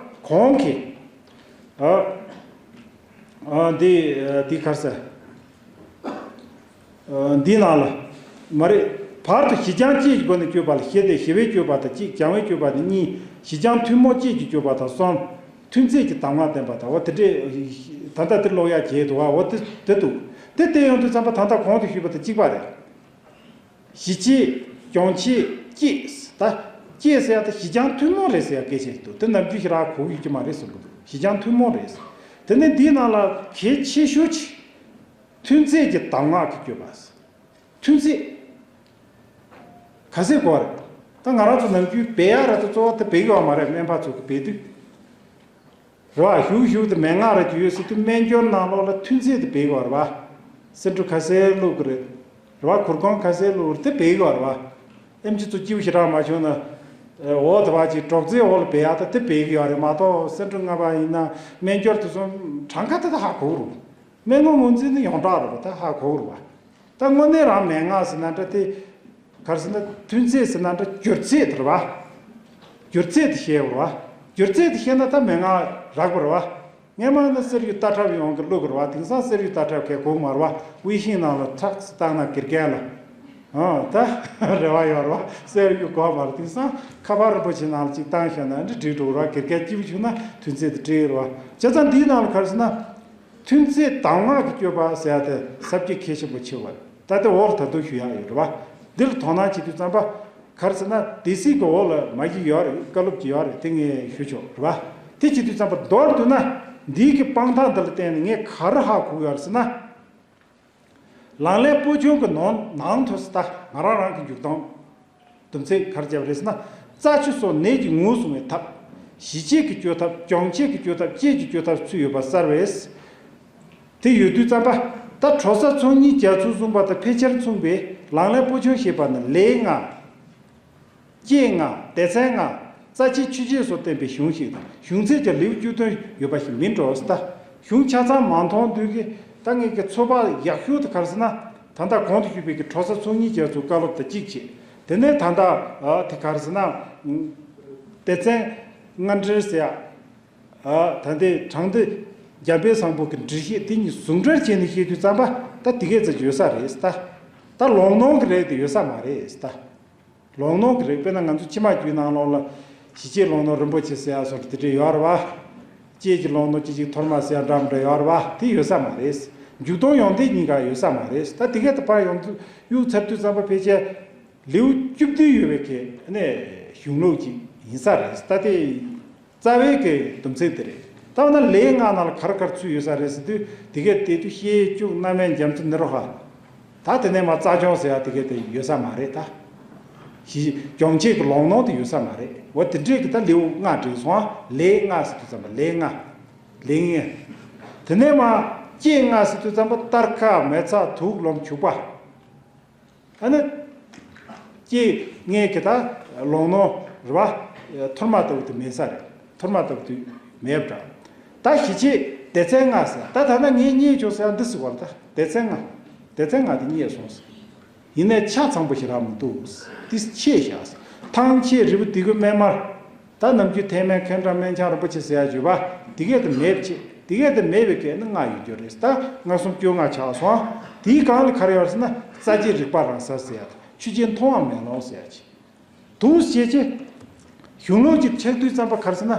གོང་གི་ཨ་ཨ་འདི་འདི་ག་རེ་ཟེར། འདིའི་ནང་ལ་མ་རེད། བར་དུ་ཞི་འཇམ་བསྐྱེད་ཀྱི་སྒོ་ནས་སྤྱོད་པ་ལ་ཞི་སྟེ། ཞི་བའི་སྤྱོད་པ་དང་གཅིག་སྦྱང་བའི་སྤྱོད་པ་ནི་གཉིས། ཞི་འཇམ་ཐུན་མོང་བསྐྱེད་ཀྱི་སྤྱོད་པ་དང་གསུམ། ཐུན་ཚད་ཀྱི་གདམས་ངག་བསྟན་པ་དང་། འོ་དེ་འདྲས་ད་ལྟ་དེ་ཀློག་ཡག་བྱས་འདུག་འོ་དེ་དེ་འདུག་དེ་བལྟས་ཡོང་དུས་ཙམ་པ་ད་ལྟ་གོང་དུ་ཞུས་པ་དང་གཅིག་པ་རེད། ཞི་བྱེད། སྦྱོང་བྱེད། བསྐྱེད། ད་བསྐྱེད་ཟེར་ཡག་དེ་ཞི་འཇམ་ཐུན་མོང་རེད་ཟེར་ཡག་སྐད་ཆ་ཞིག་འདུག་དེ་ནམ་རྒྱུན་ཞེ་དྲག་གོ་གི་ཡོད་ཀྱི་མ་རེད་གསུང་གི་འདུག་ཞི་འཇམ་ཐུན་མོང་རེད། དེ་ནས་འདིའི་ནང་ལ་གལ་ཆེ་ཤོས་ཅིག་ཐུན་ཚད་ཀྱི་གདམས་ངག་གི་སྤྱོད་པ། ཐུན་ཚད་ག་ཚད་དགོས་རེད། ད་ང་རང་ཚོ་ནམ་རྒྱུན་སྦས་ཡག་ར་ད་གཙོ་བོ་དེ་སྦས་ཀྱི་ཡོད་མ་རེད། སྨན་པ་ཚོ་གི་སྦས་དུས་རེད་བ། གཞུག་གཞུག་དེ་མན་ངག་ར་ཅིག་ཡོད་ཟེར་དུས་སྨན་སྦྱོར་ནང་ལོགས་ལ་ཐུན་ཚད་དེ་སྦས་ཀྱི་ཡོད་རེད་བ། སེ་འབྲུ་ག་ཚད་བླུགས་ཀྱི་རེད། རེད་བ། གུར་གུམ་ག་ཚད་བླུགས་རེད། དེ་སྦས་ཀྱི་ཡོད་རེད་བ། ཨེམ་ཆི་ཚོ་སྐྱིད་པོ་ཞེ་དྲག་མ་བྱུང་ན། འོ་དེ་བ་ཅིག་སྒྲོག་ཙེའི་འོག་ལ་སྦས་ཡག་ད་དེ་སྦས་ཀྱི་ཡོད་རེད་མ་གཏོགས། སེ་འབྲུ་ལྔ་པ་ཡིན་ན་སྨན་སྦྱོར་དེ་ཚོ་གྲངས་ཀ་དེ་ད་ཧ་གོ་གི་རེད། སྨན་ངོ་ངོས་འཛིན་ནི་ཡོངས་གྲགས་རེད་པ། ད་ཧ་གོ་རེད་པ། ད་དངོས་གནས་རང་མན་ངག་ཟེར་ན་འདྲ་དེ། ག་རེ་ཟེར་ན་ཐུན་ཚད་ཟེར་ན་འདྲ་སྒྱུར་ཚད་དེ་རེད་པ། སྒྱུར་ཚད་དེ་ཤེས་དགོས་རེད་པ། སྒྱུར་ཚད་དེ་ཤེས་ན་ད་མན་ངག་རག་པ་རེད་པ། སྔན་མ་ན་གསེར་གཡུ་རྟ་ཁྲབ་ཡོང་གི་བླུག་གི་རེད་པ། དེང་སང་གསེར་གཡུ་རྟ་ཁྲབ་གས་གོ་གི་མ་རེད་པ། དབྱི་ཤིང་ནང་ལ་ཁྲག་བཏང་ན་དགེ་རྒན་ལ། ཨང་། ད་རེ་བ་ཡོད་རེད་པ། གསེར་གཡུ་གོ་མ་རེད། དེང་སང་ཁ་པར་རིན་པོ་ཆེ་ནང་ལ་ཅིག་བཏང་ཤོག་ན་འདི་འགྲིག་འགྲོ་རེད་པ། དགེ་རྒན་སྐྱིད་པོ་བྱུང་ན་ཐུན་ཚད་དེ་འགྲིག་རེད་པ། བྱས་ཙང་འདིའི་ནང་ལ་ག་རེ་ཟེར་ན། ཐུན་ཚད་གདམས་ངག་གི་སྤྱོད་པ་ཟེར་ཡག་དེ་ས་བཅད་གལ་ཆེན་པོ་ཆེ་བ་རེད། ད་དེ་འོག་ལ་ད་དུང་ཞུ་ཡག་ཡོད་རེད་པ། འདིར་དོ་སྣང་བྱེད་དུས་ཙམ་པ། ག་རེ་ཟེར་ན་སྡེ་སྲིད་ཀྱི་འོག་ལ་མ་གཞི་ཡོད་རེད། བཀའ་སློབ་ཀྱི་ཡོད་རེད། དེ་ངས་ཞུ་ཆོག་རེད་པ། དེ་བྱེད་དུས་ཙམ་པ་མདོར་བསྡུས་ན་འདིའི་གི་དཔང་རྟགས་འདི་ལ་བརྟེན་ནས་ངས་ག་རེ་ཧ་གོ་ཡོད་རེད་ཟེར་ན། ལག་ལེན་པོ་ཆུང་གི་ནང་ནང་དུ་ད་ང་རང་རང་གི་འཇུག་སྟངས། དུམ་ཚིགས་ག་རེ་བརྒྱབ་རེད་ཟེར་ན། རྩ་ཆུ་སོགས་ནད་ཀྱི་ངོས་བཟུང་བའི་ཐབས། ཞི་བྱེད་ཀྱི་བཅོས་ཐབས། སྦྱོང་བྱེད་ཀྱི་བཅོས་ཐབས། བསྐྱེད་ཀྱི་བཅོས་ཐབས་ཚུད་ཡོད་པ་གསལ་བས། དེ་ཡོད་དུས་ཙམ་པ། ད་གྲོལ་ས་ཚོགས་གཉིས་རྒྱ་མཚོ་བཟུང་བ་དང་ཕལ་ཆེར་མཚུངས་པའི་ལག་ལེན་པོ་ཆུང་ཞེས་པ་ནི་ལས་ལྔ། བསྐྱེད་ལྔ། སྡེ་ཚན་ལྔ། རྩ་བཅད་ཆུ་བཅད་སོགས་བསྟན་པའི་གཞུང་ཞིག་དང་། གཞུང་ཚད་ཀྱང་ལེའུ་བཅུ་བདུན་ཡོད་པ་ཞིག་མིན་འགྲོ་ཟེར། ད་གཞུང་ཆ་ཚང་མ་མཐོང་དུས་ཀྱི་ད་ངེད་ཀྱི་ཚོད་དཔག་ཡག་ཤོས་དེ་ག་རེ་ཟེར་ན། ད་ལྟ་གོང་དུ་ཞུས་པའི་གི་གྲོལ་ས་ཚོགས་གཉིས་རྒྱ་མཚོའི་བཀའ་སློབ་དང་གཅིག་བྱས། དེ་ནས་ད་ལྟ་ཨ་དེ་ག་རེ་ཟེར་ན། སྡེ་ཚན་ལྔ་འབྲེལ་ཟེར་ཡག་ཨ་ད་ལྟའི་དྲང་སྡེ་འཇམ་དཔལ་བཟང་པོ་གི་འགྲེལ་བཤད་དེ་གཉིས་ཟུང་འབྲེལ་བྱས་ནས་བཤད་དུས་ཙམ་པ་ད་དེ་གས་ཙམ་ཡོད་ས་རེད་ད། ད་ལོང་ནོང་གི་རིགས་དེ་ཡོད་ས་མ་རེད་ད། ལོང་ནོང་གི་རིགས་དཔེར་ན་ང་ཚོ་ཕྱི་མ་རྒྱུད་ནང་ལོགས་ལ་ཞི་བྱེད་ལོང་ནོང་རིན་པོ་ཆེ་ཟེར་ཡག་སོགས་དེ་འདྲ་ཡོད་རེད་པ། བསྐྱེད་ཀྱི་ལོང་ནོང་ཅི་ཅིག་ཐོར་མ་ཟེར་ཡག་འདྲ་མི་འདྲ་ཡོད་རེད་པ། དེ་ཡོད་ས་མ་རེད། འཇུག་ལྡོག་ཡོན་ཏན་གཉིས་ཀ་ཡོད་ས་མ་རེད། ད་དེ་གས་དེ་ཕར་ཡོང་དུས་གཡུག་ཚར་དུས་ཙམ་པ་ཕལ་ཆེར་ལེའུ་བཅུ་བདུན་ཡོད་པའི་གི་ནས་གཞུང་ལུགས་ཅིག་ཡིན་ས་རེད། ད་དེ། རྩ་བའི་གི་དུམ་ཚིགས་དེ་རེད། ད་འོ་ན་ལས་ལྔ་ནང་ལ་ག་རེ་ག་རེ་ཚུད་ཡོད་ས་རེད་ཟེར་དུས། དེ་གས་དེ་དུས་ཤེས་བཅུག་རྣམ་དབྱེ་རྒྱ་མཚོ་ནི་རོ་ཧ། ད་དེ་ནས་མ་རྩ་སྦྱོང་ཟེར་ཡག་དེ་གས་དེ་ཡོད་ས་མ་རེད་ད། ཞི་སྦྱོང་བྱེད་ཀྱི་ལོང་ནོང་དེ་ཡོད་ས་མ་རེད། འོ་དེ་འདྲས་ཀྱི་ད་ལེའུ་ལྔ་བསྒྲིགས་སོང་ཨ། ལས་ལྔ་ཟེར་དུས་ཙམ་པ་ལས་ལྔ། ལས་ལྔ། དེ་ནས་མ་བསྐྱེད་ལྔ་ཟེར་དུས་ཙམ་པ་སྟར་ཁ་མེ་ཚ་དུག་རློན་བྱུག་པ། ཨ་ནི། ཀྱེ་ངས་ཀྱི་ད་ལོང་ནོང་རེད་པ། ཐོར་མ་ལྟ་བུ་དེ་མེད་ས་རེད། ཐོར་མ་ལྟ་བུ་དེ་མེད་པ་འདྲ། ད་ཞི་བྱེད་སྡེ་ཚན་ལྔ་ཟེར། ད་ད་ལྟ་ངས་རྙེད་བྱུང་ཟེར་ཡག་འདི་ཟེར་བ་ལ་ད་སྡེ་ཚན་ལྔ། སྡེ་ཚན་ལྔ་དེ་རྙེད་སོང་ཟེར། ཡིན་ནའི་ཆ་ཚང་པོ་ཞིག་རག་མི་འདུག་འདི་ཆེ་བཞག་ཟེར། ཐང་ཆད་རིལ་བུ་ལྡེ་གུ་སྨན་མར། ད་ནམ་རྒྱུན་ཐེག་དམན་མཁན་གྲངས་སྨན་ཆང་རིན་པོ་ཆེ་ཟེར་ཡག་བརྗོད་པ་དེ་གས་དེ་མེད་པ་བྱས། དེ་གས་དེ་མེད་པའི་གས་ནི་ལྔ་ཡོད་རྒྱུ་རེད། ད་ལྔ་གསུམ་བཅོ་ལྔ་ཆགས་སོང་། དེའི་སྒང་ལ་ག་རེ་ཡོད་ཟེར་ན། རྩ་བཅད་རིག་པ་རང་གསལ་ཟེར་ཡག་དང་། ཆོས་ཅན་མཐོང་བ་མེ་ལོང་ཟེར་ཡག་ཅིག་འདུག་སེ་བྱས་བྱས། གཞུང་ལུགས་ཀྱི་ཆགས་དུས་ཙམ་པ་ག་རེ་ཟེར་ན།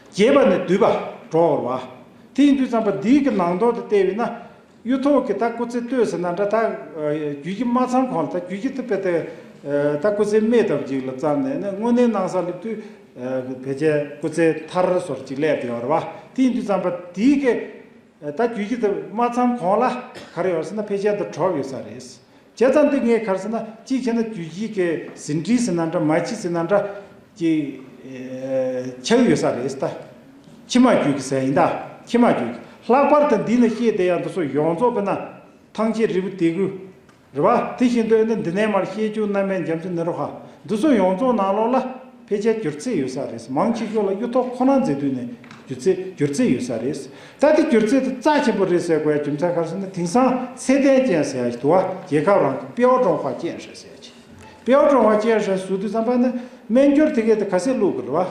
རྒྱས་པ་ནས་བསྡུས་པ་འགྲོ་བར་བ། དེ་ཡིན་དུས་ཙམ་པ་འདིའི་གི་ནང་དོན་དེ་བལྟས་པས་ན། གཡུ་ཐོག་གི་ད་སྐུ་ཚེ་སྟོད་ཟེར་ན་འདྲ། ད་རྒྱུད་ཀྱི་མ་ཚང་གོང་ལ། ད་རྒྱུད་ཀྱི་ད་དཔེ་དེ་ད་སྐུ་ཚེ་སྨད་ལྟ་བུ་ཅིག་ལ་བརྩམས་ནས་ནི་དངོས་གནས་སྣང་ས་སླེབས་དུས། ཕལ་ཆེར་སྐུ་ཚེ་མཐར་སོར་ཅིག་སླེབས་བསྡད་ཡོད་རེད་བ། དེ་ཡིན་དུས་ཙམ་པ་དེའི་གི་ད་རྒྱུད་ཀྱི་ད་མ་ཚང་གོང་ལ་ག་རེ་ཡོད་ཟེར་ན། ཕལ་ཆེར་ད་གྲོལ་ཡོད་ས་རེད། བྱས་ཙང་འདི་ངས་ག་རེ་ཟེར་ན། གཅིག་བྱས་ན་རྒྱུད་བཞི་གི་ཟིན་བྲིས་ཟེར་ན་འདྲ། མ་ཕྱི་ཟེར་ན་འདྲ། ཅིག་ཆགས་ཡོད་ས་རེད་ད། ཕྱི་མ་རྒྱུད་ཀྱི་ཟེར་ཡིན་ད། ཕྱི་མ་རྒྱུད་ཀྱི། ལྷག་པར་དུ་འདི་ན་བཤད་བསྡད་ཡག་འདི་ཚོ་ཡོངས་རྫོགས་དཔེར་ན་ཐང་ཆད་རིལ་བུ་ལྡེ་གུ་རེད་བ། དེ་བཞིན་དུ་ཨེ་ནི་འདི་ནས་མར་ཤེས་བཅུག་རྣམ་དབྱེ་རྒྱ་མཚོ་ནི་རོ་ཧ། འདི་ཚོ་ཡོངས་རྫོགས་ནང་ལོགས་ལ་ཕལ་ཆེར་སྒྱུ་རྩལ་ཡོད་ས་རེད། མང་ཆེ་ཤོས་ལ་གཡུ་ཐོག་ཁོ་ན་མཛེས་སྡུག་ནས་སྒྱུ་རྩལ་སྒྱུ་རྩལ་ཡོད་ས་རེད། ད་དེ་སྒྱུ་རྩལ་དེ་རྩ་ཆེན་པོ་རེད་ཟེར་དགོས་ཡ་རྒྱུ་མཚན་ག་རེ་ཟེར་ན། དེང་སང་ཚད་ལྡན་ཅན་ཟེར་ཡ་ཞིག་འདུག་བ། རྒྱལ་ཁབ་རང་གི་标准化建设ཟེར་ཡ་ཅིག标准化建设ཟེར་དུས་ཙམ་པ་ནི་སྨན་སྒྱུར་དེ་གས་དེ་ག་ཚད་བླུགས་དགོས་རེད་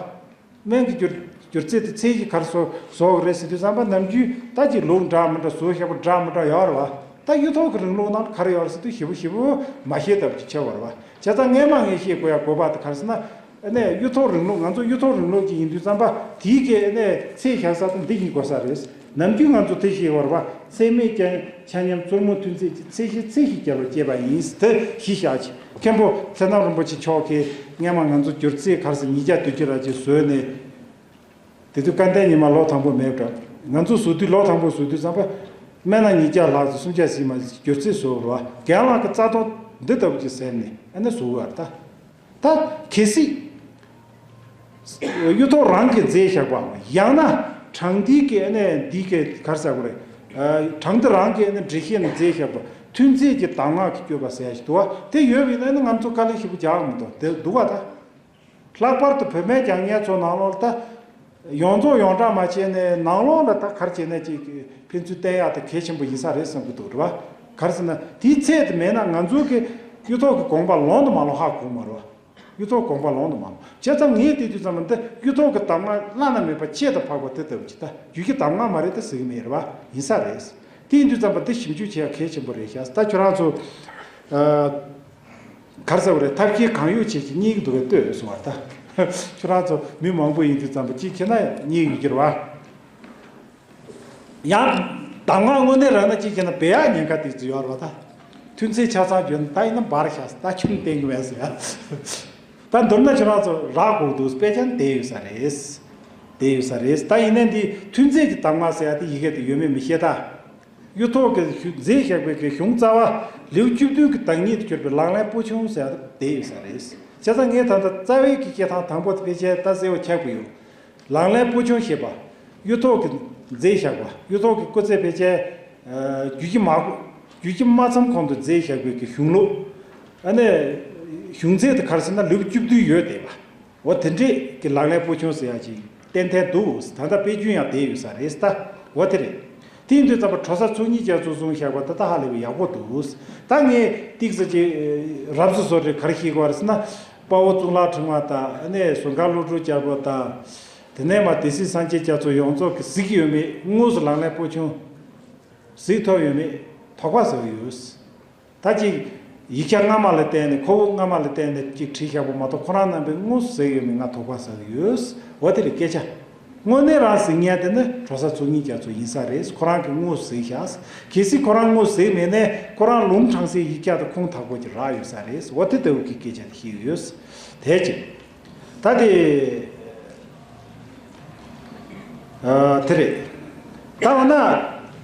བ། སྨན་གྱི་སྒྱུར་སྒྱུར་རྩལ་དེ་ཚད་གཞི་ག་རེ་བཟོ་བཟོ་དགོས་རེད་ཟེར་དུས་ཙམ་པ། ནམ་རྒྱུན་ད་ཅིག་ལུགས་འདྲ་མི་འདྲ་བཟོ་ཤེས་པ་འདྲ་མི་འདྲ་ཡོད་རེད་བ། ད་གཡུ་ཐོག་གི་རིང་ལུགས་ནང་ག་རེ་ཡོད་རེད་ཟེར་དུས་ཞིབ་པོ་ཞིབ་པོ་མ་ཤེས་ཐབས་ཅིག་ཆགས་པ་རེད་བ། བྱས་ཙང་སྔས་མ་ངས་བཤད་དགོས་ཡ་དགོས་པ་དེ་ག་རེ་ཟེར་ན། ཨ་ནས་གཡུ་ཐོག་རིང་ལུགས། ང་ཚོ་གཡུ་ཐོག་རིང་ལུགས་ཅིག་ཡིན་དུས་ཙམ་པ་དེའི་གི་ཨ་ནས་ཚད་བཞག་ས་དེ་འདི་ཡིན་དགོས་ས་རེད། ནམ་རྒྱུན་ང་ཚོ་དེ་ཤེས་དགོས་རེད་བ། ཚད་མེད་ཀྱང་ཆ་མཉམ། རྩུབ་མོ་ཐུན་ཚད་ཀྱི་ཚད་གཞི་ཚད་གཞི་རྒྱལ་བར་བསྐྱེད་པ་ཡིན། དེ་གཞི་བཞག་ཅིག་མཁན་པོ་ཚེ་རྣམ་རིན་པོ་ཆེ་མཆོག་གིས་སྔས་མ་ང་ཚོ་སྒྱུ་རྩལ་ག་རེ་ཟེར་ཉིས་བརྒྱ་དུས་ཅི་ར་ཅིག་བཟོས་ནས། དེ་དུས་སྐལ་ལྡན་ཉི་མ་ལོ་དང་པོ་མེད་འགྲོ། ང་ཚོ་བཟོ་དུས་ལོ་དང་པོ་བཟོ་དུས་ཙམ་པ། སྨན་སྣ་ཉིས་བརྒྱ་ལྷག་ཙམ་སུམ་བརྒྱ་ཟིན་མ་ཟིན་སྒྱུ་རྩལ་བཟོ་བ་རེད་བ། རྒན་ལགས་ཀྱི་རྩ་དོན་འདི་ལྟ་བུ་ཅིག་ཟེར་ནས་ཨ་ནི་བཟོ་བ་རེད་ད། ད་གལ་སྲིད་གཡུ་ཐོག་རང་གིས་མཛེས་བཞག་པའམ། ཡང་ན་དྲང་འདི་གི་ཨ་ནི་འདི་གི་ག་རེ་ཟེར་དགོས་རེད། ཨ། དྲང་འདི་རང་གིས་ཨ་ནི་འགྲེལ་བཤད་ནས་མཛེས་བཞག་པ། ཐུན་རྫས་ཀྱི་གདམས་ངག་གིས་བསྐྱོད་པ་ཟེར་ཡ་ཞིག་འདུག་བ། དེ་ཡོད་པ་ཡིན་ན་ཨ་ནི་ང་ཚོ་དཀའ་ལས་ཞེ་པོ་རྒྱག་གི་མི་འདུག་དེ་འདུག་བ་ད། ལྷག་པར་དུ་བོད་སྨན་རྒྱག་མཁན་ཚོ་ནང་ལོགས་ལ་ད་ཡོངས་རྫོགས་ཡོངས་གྲགས་མ་བྱས་ནས་ནང་ལོགས་ལ་ད་ག་རེ་བྱས་ནས་ཅིག་ཕན་ཚུན་བསྟན་ཡག་དེ་གལ་ཆེན་པོ་ཡིན་ས་རེད་བསམ་གྱི་འདུག་རེད་བ། ག་རེ་ཟེར་ན་དེའི་ཚད་དེ་མེད་ན་ང་ཚོ་གི་གཡུ་ཐོག་གི་དགོངས་པ་ལོང་དང་མ་ལོང་ཧ་གོ་མ་རེད་བ། གཡུ་ཐོག་དགོངས་པ་ལོང་དང་མ་ལོང་། བྱས་ཙང་ངས་བལྟས་དུས་ཙམ་པ་འདི་གཡུ་ཐོག་གི་གདམས་ངག་བླ་ན་མེད་པ་ཁྱད་དུ་འཕགས་པ་དེ་ལྟ་བུ་ཅིག་ད་རྒྱུད་ཀྱི་གདམས་ངག་མ་རེད་ད་ཟེར་གྱི་མེད་རེད་བ། ཡིན་ས་རེད། དེ་ཡིན་དུས་ཙམ་པ་འདི་ཞིབ་འཇུག་བྱེད་ཡ་གལ་ཆེན་པོ་རེད་ཤག་ད་ཁྱོད་རང་ཚོ། ཨ། ག་རེ་ཟེར་བ་རེད། ཐབས་ཤེས་གང་ཡོད་བྱས་ཀྱི་རྙེད་ཀྱི་འདུག་གས་ལྟོས་གསུང་བ་ད། ཁྱོད་རང་ཚོ་མི་མང་པོ་ཡིན་དུས་ཙམ་པ་གཅིག་ཁྱེར་ན་རྙེད་ཡོད་ཀྱི་རེད་བ། ཡང་གདམས་ངག་དངོས་གནས་རང་ན་གཅིག་ཁྱེར་ན་སྦས་ཡག་ཉེན་ཁ་ཏིག་ཙི་ཡོད་རེད་བ་ད། ཐུན་ཚད་ཆ་ཚང་བརྗོད་ན་ད་ཡིན་ན་འབར་ཤག་ད་ཁྱོད་བསྟན་གྱི་མེད་ཟེར་ཡ། ད་མདོར་ན་ཁྱོད་རང་ཚོ་རག་དགོས་འདུག་དཔེ་ཆ་བསྡད་ཡོད་ས་རེད། བསྡད་ཡོད་ས་རེད། ད་ཡིན་ནའི་འདི་ཐུན་རྫས་ཀྱི་གདམས་ངག་ཟེར་ཡ་དེ་ཡི་གེ་དེ་ཡོད་མེད་མི་ཤེས་ད། གཡུ་ཐོག་གིས་མཛེས་བཞག་པའི་གི་གཞུང་རྩ་བ་ལེའུ་བཅུ་བདུན་གྱི་བདག་ཉིད་དུ་གྱུར་པའི་ལག་ལེན་པོ་ཆུང་ཟེར་ཡ་དེ་ཡོད་ས་རེད། བྱས་ཙང་ངས་ད་ལྟ་རྩ་བའི་གི་བཤད་སྟངས་དང་པོ་དེ་ཕལ་ཆེར་ད་གསལ་བོ་ཆགས་ཀྱི་ཡོད། ལག་ལེན་པོ་ཆུང་ཞེས་པ། གཡུ་ཐོག་གིས་མཛེས་བཞག་པ། གཡུ་ཐོག་གི་སྐུ་ཚེ་ཕལ་ཆེར། ཨ། རྒྱུད་ཀྱི་མ། རྒྱུད་ཀྱི་མ་མཚམས་གོང་དུ་མཛེས་བཞག་པའི་གི་གཞུང་ལུགས། ཨ་ནི། གཞུང་ཚད་དེ་ག་རེ་ཟེར་ན་ལེའུ་བཅུ་བདུན་ཡོད་བསྡད་པ། འོ་དེ་འདྲས་ཀྱི་ལག་ལེན་པོ་ཆུང་ཟེར་ཡ་ཅིག་ཏན་ཏན་འདུག་ད་ལྟ་དཔེ་རྒྱུན་ཡང་བསྡད་ཡོད་ས་རེད་ད། འོ་དེ་རེད། དེ་ཡིན་དུས་ཙམ་པ་གྲོ་གསར་ཚོགས་གཉིས་རྒྱ་མཚོས་བཟུང་བཞག་པ་ད་ལྟ་ཧ་ལས་པའི་ཡག་པོ་འདུག་ད་ངས་ཏིག་ཙི་ཅིག་རབ་གསལ་བཟོ་རེད་ག་རེ་ཤེས་དགོས་རེད་ཟེར་ན། དཔའ་བོ་གཙུག་ལག་ཕྲེང་བ་དང་ཨ་ནི་ཟུར་མཁར་ཀླུ་སྒྲུབ་རྒྱལ་པོ་དང་། དེ་ནས་མ་སྡེ་སྲིད་སངས་རྒྱས་རྒྱ་མཚོ་ཡོངས་རྫོགས་ཀྱི་གཟིགས་ཡོད་མེད་དངོས་སུ་ལག་ལེན་པོ་ཆུང་། གཟིགས་ཐུབ་ཡོད་མེད་དོགས་པ་ཟ་གི་ཡོད། ད་ཅིག་ཡིག་ཆ་སྔ་མ་ལ་བལྟས་ནས་ཁོ་བོ་སྔ་མ་ལ་བལྟས་ནས་ཅིག་བྲིས་བཞག་པ་མ་གཏོགས་ཁོ་རང་རྣམ་པས་དངོས་སུ་གཟིགས་ཡོད་མེད་ང་དོགས་པ་ཟ་གི་ཡོད། འོ་དེ་རེད་སྐད་ཆ། དངོས་གནས་རང་གཟིགས་མཁན་དེ་ནི་གྲོ་གསར་ཚོགས་གཉིས་རྒྱ་མཚོ་ཡིན་ས་རེད། ཁོ་རང་གིས་དངོས་སུ་གཟིགས་ཤག་གལ་སྲིད་ཁོ་རང་དངོས་སུ་གཟིགས་མེད་ནའི་ཁོ་རང་ལུང་དྲངས་སའི་ཡིག་ཆ་དེ་ཁུངས་དག་པོ་ཅིག་རག་ཡོད་ས་རེད། འོ་དེ་ལྟ་བུ་གི་སྐད་ཆ་དེ་བཤད་ཡོད། དེ་ཅིག་ད་དེ། ཨ། དེ་རེད། ད་འོ་ན།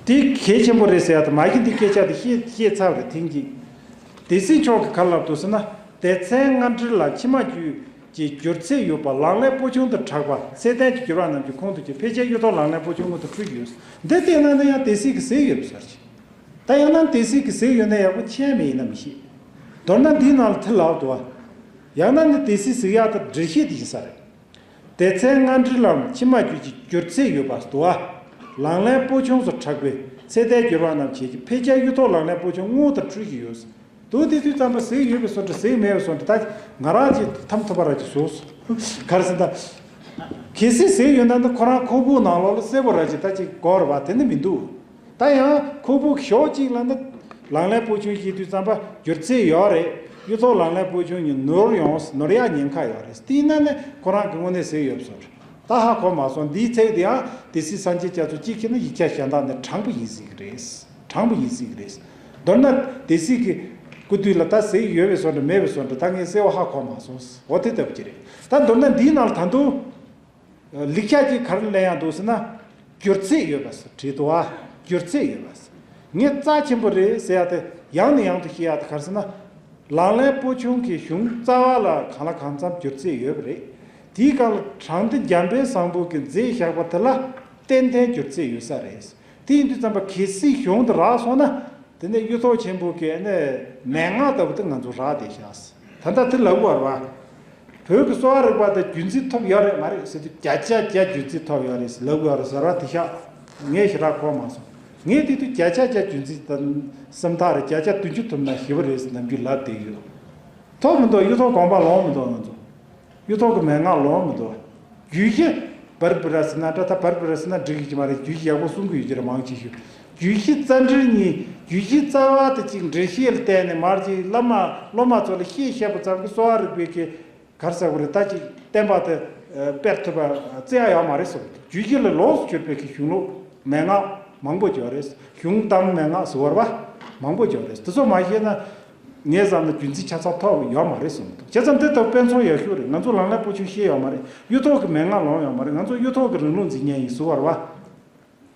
དེ་གལ་ཆེན་པོ་རེད་ཟེར་ཡ་དང་མ་གཞི་འདི་སྐད་ཆ་དེ་བཤད་བཤད་ཚར་བ་རེད་ཐེངས་གཅིག་སྡེ་སྲིད་མཆོག་གིས་ག་རེ་ལབ་འདུག་ཟེར་ན། སྡེ་ཚན་ལྔ་ཁྲི་ལ་ཕྱི་མ་རྒྱུད་ཀྱི་སྒྱུར་ཚད་ཡོད་པ་ལག་ལེན་པོ་ཆུང་དུ་གྲགས་པ་ཚད་ལྡན་གྱི་སྒྱུར་བ་རྣམས་ཀྱི་ཁོངས་སུ་གྱུར་ཕལ་ཆེར་གཡུ་ཐོག་ལག་ལེན་པོ་ཆུང་ངོ་དུ་འཕྲོད་ཀྱི་ཡོད། འདི་བལྟས་ན་ནི་ཡང་སྡེ་སྲིད་ཀྱིས་ཟེར་ཡོད་པའི་བཟོ་འདྲ་ཅིག་ད་ཡང་ན་སྡེ་སྲིད་ཀྱིས་ཟེར་ཡོད་ན་ཡག་པོ་ཆགས་མེད་ཡིན་ན་མི་ཤེས། མདོར་ན་འདིའི་ནང་ལ་དེ་ལབ་འདུག་བ། ཡང་ན་ནི་སྡེ་སྲིད་ཟེར་ཡག་དེ་འགྲེལ་བཤད་དེ་ཡིན་ས་རེད། སྡེ་ཚན་ལྔ་ཁྲི་ལམ་ཕྱི་མ་རྒྱུད་ཀྱི་སྒྱུར་ཚད་ཡོད་པ་འདུག་བ། ལག་ལེན་པོ་ཆུང་སུ་གྲགས་པའི་ཚད་ལྡན་སྒྱུར་བ་རྣམས་བྱས་ཀྱི་ཕལ་ཆེར་གཡུ་ཐོག་ལག་ལེན་པོ་ཆུང་ངོ་དུ་འཕྲོད་ཀྱི་ཡོད། འདུག་དེ་དུས་ཙམ་པ་ཟེར་ཡོད་པའི་བཟོ་འདྲ་ཟེར་མེད་པའི་བཟོ་འདྲ་ད་ང་རང་གིས་ཐམ་ཐོབ་པ་ར་ཅིག་བཟོས། ག་རེ་ཟེར་ད། གལ་སྲིད་ཟེར་ཡོད་ན་ད་ཁོ་རང་ཁོག་པའི་ནང་ལོགས་ལ་གསལ་པོ་ར་ཅིག་ད་ཅིག་གོ་ར་བ་དེ་ནི་མི་འདུག་ད་ཡང་ཁོག་པའི་ཕྱོགས་གཅིག་ལ་ནི་ལག་ལེན་པོ་ཆུང་ཞེས་དུས་ཙམ་པ་སྒྱུར་ཚད་ཡོད་རེད། གཡུ་ཐོག་ལག་ལེན་པོ་ཆུང་གཉིས་ནོར་ཡོང་ནོར་ཡག་ཉེན་ཁ་ཡོད་རེད། དེ་ཡིན་ན་ནི་ཁོ་རང་གི་དངོས་གནས་ཟེར་ཡོད་བཟོ་འདྲ་ད་ཧ་གོ་མ་སོང་། འདིའི་ཚིག་དེ་ཡང་སྡེ་སྲིད་སངས་རྒྱས་རྒྱ་མཚོ་གཅིག་གིས་ནི་ཡིག་ཆ་གཞན་དག་ནས་དྲངས་པ་ཡིན་སྲིད་ཀྱི་རེད། དྲངས་པ་ཡིན་སྲིད་ཀྱི་རེད། མདོར་ན་སྡེ་སྲིད་ཀྱི་སྐུ་དུས་ལ་ད་ཟེར་ཡོད་པའི་བཟོ་འདྲ་མེད་པའི་བཟོ་འདྲ་ད་ངས་གསལ་བོ་ཧ་གོ་མ་སོང་། འོ་དེ་ལྟ་བུ་ཅིག་རེད། ད་མདོར་ན་འདིའི་ནང་ལ་ད་དུང་ལེགས་ཆ་ཅིག་ག་རེ་ལེན་ཡག་འདུག་ཟེར་ན། སྒྱུར་ཚད་ཡོད་པ་ཟེར་བྲིས་འདུག་ཨ། སྒྱུར་ཚད་ཡོད་པ་ཟེར། ངས་རྩ་ཆེན་པོ་རེད་ཟེར་ཡག་དེ་ཡང་ནས་ཡང་དུ་བཤད་ཡག་དེ་ག་རེ་ཟེར་ན། ལག་ལེན་པོ་ཆུང་གི་གཞུང་རྩ་བ་ལ་གང་ལ་གང་འཚམ་སྒྱུར་ཚད་ཡོད་པ་རེད། དེའི་སྒང་ལ་དྲང་བདེན་འཇམ་དཔལ་བཟང་པོ་གིས་མཛད་བཞག་པ་དེ་ལ་ཏན་ཏན་སྒྱུར་ཚད་ཡོད་ས་རེད། དེ་ཡིན་དུས་ཙམ་པ་གལ་སྲིད་གཞུང་དེ་རག་སོང་ན། དེ་ནས་གཡུ་ཐོག་ཆེན་པོ་གི་ནས་མན་ངག་ལྟ་བུ་དེ་ང་ཚོ་རག་བསྡད་ཤག་ད་ལྟ་དེ་ལབ་དགོས་རེད་བ། བོད་ཀྱི་གསོ་བ་རིག་པ་དེ་རྒྱུན་འཛིན་ཐུབ་ཡོད་རེད་མ་རེད་ཟེར་དུས་བརྒྱ་ཆ་བརྒྱ་རྒྱུན་འཛིན་ཐུབ་ཡོད་རེད་ཟེར་ལབ་དགོས་རེད་ཟེར་བ་དེ་ཤག་ངས་ཞེ་དྲག་གོ་མ་སོང་། ངས་དེ་དུས་བརྒྱ་ཆ་བརྒྱ་རྒྱུན་འཛིན་དང་སེམས་ཐག་རེད། བརྒྱ་ཆ་བདུན་ཅུ་ཐུབ་ན་ཞེ་པོ་རེད་ཟེར་ནམ་རྒྱུན་ལབ་བསྡད་ཡོད། ཐོབ་མི་འདུག་གཡུ་ཐོག་དགོངས་པ་ལོངས་མི་འདུག་ང་ཚོ། གཡུ་ཐོག་གི་མན་ངག་ལོངས་མི་འདུག་རྒྱུད་བཞི། བར་བུ་ར་ཟེར་ན་འདྲ། ད་བར་བུ་ར་ཟེར་ན་འགྲིག་གི་མ་རེད། རྒྱུད་བཞི་ཡག་པོ་གསུང་གི་ཡོད་ཀྱི་རེད། མང་ཆེ་ཤོས་རྒྱུད་བཞི་རྩ་འགྲེལ་གཉིས། རྒྱུད་བཞི་རྩ་བ་དེ་གཅིག་འགྲེལ་བཤད་ལ་བརྟེན་ནས་མར་གཅིག་བླ་མ་སློབ་མ་ཚོ་ལ་བཤད་བཤད་པ་ཙམ་གྱིས་གསོ་བ་རིག་པའི་གི་ག་རེ་ཟེར་དགོས་རེད། ད་ཅིག་བསྟན་པ་དེ་སྤེལ་ཐུབ་པ་བརྩི་ཡ་ཡོད་མ་རེད་གསུངས། རྒྱུད་བཞི་ལས་ལོགས་སུ་གྱུར་པའི་གི་གཞུང་ལུགས་མན་ངག་མང་པོ་ཅིག་ཡོད་རེད། གཞུང་གཏམ་མན་ངག་ཟེར་བ་རེད་བ། མང་པོ་ཅིག་ཡོད་རེད། དེ་ཚོ་མ་ཤེས་ན། ངས་བསམ་ན་རྒྱུན་འཛིན་ཆ་ཚང་ཐོབ་ཡོད་མ་རེད་གསུངས་འདུག་བྱས་ཙང་འདི་ལྟ་བུ་དཔེ་མཚོན་ཡག་ཤོས་རེད། ང་ཚོ་ལམ་ལྷན་པོ་ཆུང་ཤེས་ཡོད་མ་རེད། གཡུ་ཐོག་གི་མན་ངག་ལོངས་ཡོད་མ་རེད། ང་ཚོ་གཡུ་ཐོག་གི་རིང་ལུགས་འཛིན་མཁན་ཡིན་ཟེར་བ་རེད་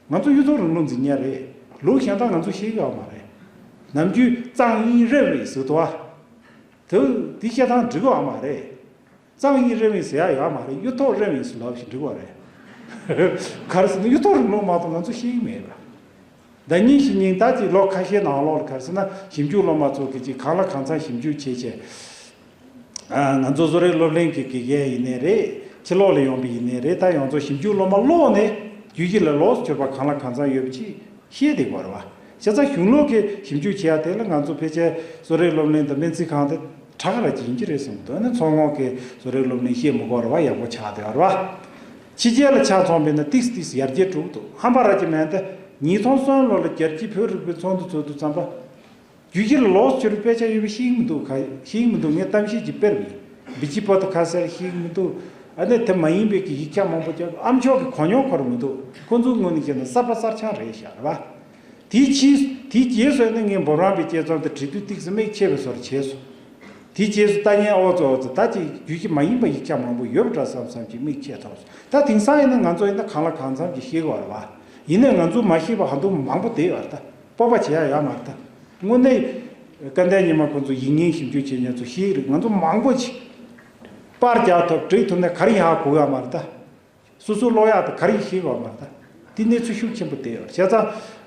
བ། ང་ཚོ་གཡུ་ཐོག་རིང་ལུགས་འཛིན་མཁན་རེད། ལུགས་གཞན་དག་ང་ཚོ་ཤེས་ཀྱི་ཡོད་མ་རེད། ནམ་རྒྱུན་གཙང་དབྱིངས་རིམ་བཞིན་ཟེར་འདུག་བ། དེ་དེ་བཤད་སྟངས་འགྲིག་གི་ཡོད་མ་རེད། གཙང་དབྱིངས་རིམ་བཞིན་ཟེར་ཡ་ཡོད་མ་རེད། གཡུ་ཐོག་རིམ་བཞིན་ཟེར་ལབ་ཞིག་འགྲིག་པ་རེད། ག་རེ་ཟེར་ན་གཡུ་ཐོག་རིང་ལུགས་མ་གཏོགས་ང་ཚོ་ཤེས་ཀྱི་མེད་པ། ཟླ་ཉིན་ཞིག་ཉིན་ཟླ་གཅིག་ལོ་ཁ་ཤས་ནང་ལོགས་ལ་ག་རེ་ཟེར་ན་ཞིབ་འཇུག་སློབ་མ་ཚོ་གིས་ཅིག་གང་ལ་གང་འཚམ་ཞིབ་འཇུག་བྱས་བྱས། ཨ། ང་ཚོ་བཟོ་རིག་སློབ་གླིང་གི་དགེ་རྒན་ཡིན་ནའི་རེད། ཕྱི་ལོགས་ལ་ཡོང་པ་ཡིན་ནའི་རེད། ད་ཡོངས་རྫོགས་ཞིབ་འཇུག་སློབ་མ་ཀློག་ནས་རྒྱུད་བཞི་ལས་ལོགས་སུ་གྱུར་པ་གང་ལ་གང་འཚམ་ཡོད་པ་ཅིག་ཤེས་བསྡད་དགོས་རེད་བ། བྱས་ཙང་གཞུང་ལུགས་ཀྱི་ཞིབ་འཇུག་བྱེད་ཡ་དེ་ལ་ང་ཚོ་ཕལ་ཆེར་བཟོ་རིག་སློབ་གླིང་དང་སྨན་རྩིས་ཁང་དེ་དྲག་ར་ཅིག་ཡིན་གྱི་རེད་གསུངས་འདུག་ཨ་ནི་མཚོ་སྔོན་གྱི་བཟོ་རིག་སློབ་གླིང་བཤད་མི་དགོས་རེད་བ། ཡག་པོ་ཆགས་བསྡད་ཡོད་རེད་བ། ཕྱི་རྒྱལ་ལ་ཆ་མཚོན་པ་ཡིན་ན་ཏིག་ཙམ་ཏིག་ཙམ་ཡར་རྒྱས་འགྲོ་གི་འདུག་ཧམ་པ་ར་ཅིག་མེད་ན་ད་ཉིས་སྟོང་གསུམ་ལོ་ལ་རྒྱལ་སྤྱིའི་བོད་རིག་པའི་ཚོགས་འདུ་ཚོགས་དུས་ཙམ་པ། རྒྱུད་བཞི་ལས་ལོགས་སུ་གྱུར་པའི་དཔེ་ཆ་ཡོད་པ་ཤེས་ཀྱི་མི་འདུག་ག་ཤེས་ཀྱི་མི་འདུག་ངས་གཏམ་བཤད་ཅིག་སྤེལ་བ་ཡིན། བི་ཇི་པོ་ཏི་ཁ་སར་ཤེས་ཀྱི་མི་འདུག་ཨ་ནི་དེ་མ་ཡིན་པའི་གི་ཡིག་ཆ་མང་པོ་ཅིག་ཨ་མཆོག་གིས་གོ་མྱོང་འཁོར་མི་འདུག་ཁོ་ཚོའི་ངོས་ནས་བཤད་ན་གསར་པ་གསར་རྐྱང་རེད་ཤག་རེད་བ། དེའི་ཕྱིས་དེའི་རྗེས་སུ་ནི་ངས་འབུམ་རམས་པའི་དཔྱད་རྩོམ་དེ་བྲིས་དུས་ཏིག་ཙམ་མིག་ཕྱེ་བའི་བཟོ་འདྲ་བྱས་སོང་། དེའི་རྗེས་སུ་ལྟ་ཉན་ཨོ་ཙི་ཨོ་ཙི་ད་ཅིག་རྒྱུད་བཞི་མ་ཡིན་པ་ཡིག་ཆ་མང་པོ་ཡོད་པ་འདྲ་བསམ་བསམ་གྱི་མིག་ཕྱེ་ཐུབ་སོང་། ད་དེང་སང་ཡིན་ན་ང་ཚོ་ཡིན་ན་གང་ལ་གང་འཚམ་གྱི་ཤེས་ཀྱི་ཡོད་རེད་བ། ཡིན་ནའི་ང་ཚོ་མ་ཤེས་པ་ཧ་ཏུ་མང་པོ་བསྡད་ཡོད་རེད། ད་སྤོབས་པ་བྱེད་ཡ་ཡོད་མ་རེད་ད། དངོས་གནས་སྐལ་ལྡན་ཉི་མ་ཁོང་ཚོ་ཡིག་རྙིང་ཞིབ་འཇུག་བྱེད་མཁན་ཚོ་ཤེས་ཀྱི་རེད། ང་ཚོ་མང་པོ་ཅིག་པར་རྒྱག་ཐུབ་བྲིས་ཐུབ་ནས་ག་རེ་ཡག་གོ་ཡོད་མ་རེད་ད། སོ་སོའི་ཀློག་ཡག་དེ་ག་རེ་ཤེས་ཡོད་མ་རེད་ད། དེ་གནས་ཚུལ་ཤུགས་ཆེན་པོ་བསྡད་ཡོད་རེད། བྱས་ཙང་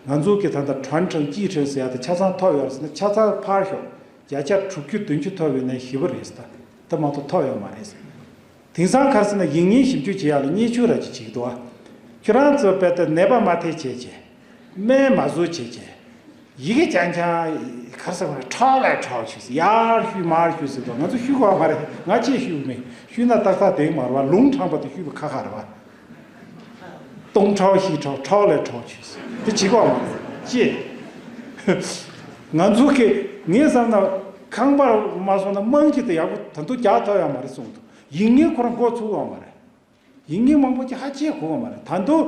ང་ཚོ་གི་ད་ལྟ་ཁྲོན་ཁྲང་ཅི་ཁྲང་ཟེར་ཡ་དེ་ཆ་ཚང་ཐོབ་ཡོད་རེད་ཟེར་ན་ཆ་ཚང་ཕར་ཞོག་བརྒྱ་ཆ་དྲུག་ཅུ་བདུན་ཅུ་ཐོབ་ཡོད་ན་ཞེ་པོ་རེད་ཟེར། ད་དེ་མ་གཏོགས་ཐོབ་ཡོད་མ་རེད་ཟེར། དེང་སང་ག་རེ་ཟེར་ན་ཡིག་རྙིང་ཞིབ་འཇུག་བྱེད་ཡག་ལ་བརྙས་བཅོས་ར་ཅིག་བྱེད་ཀྱི་འདུག་ཨ། ཁྱོད་རང་ཚོ་དཔེ་ལྟ་ནད་པ་མ་ཐེ་བྱས་བྱས། སྨན་མ་བཟོ་བྱས་བྱས། ཡི་གེ་རྐྱང་རྐྱང་ག་རེ་ཟེར་བ་རེད། ཁྲག་ལས་ཁྲག་བྱོས་ཟེར། ཡར་བཤུས་མར་བཤུས་ཟེར་འདུག་ང་ཚོ་བཤུས་དགོས་མ་རེད། ང་ཅིག་བཤུས་མེད། བཤུས་ན་ཏག་ཏག་བསྡད་མ་རེད་བ། ལུང་དྲངས་པ་དེ་བཤུས་པ་ཁག་ཁག་རེད་བ། སྟོང་ཁྲག་བཞི་ཁྲག་ཁྲག་ལས་ཁྲག་བྱོས་ཟེར་དེ་བྱེད་དགོས་མ་རེད་ཅེས། ང་ཚོ་གི་ངས་བསམ་ན་ཁང་པར་མ་སོང་ན་དམངས་ཀྱི་དེ་ཡག་པོ་ད་དུང་རྒྱག་ཐུབ་ཡ་མ་རེད་གསུངས་འདུག་ཡིག་རྙིང་ཁོ་རང་འགོ་ཚུགས་ཡོད་མ་རེད། ཡིག་རྙིང་མང་པོ་ཅིག་ཧ་ཅང་གོ་གི་མ་རེད། ད་དུང་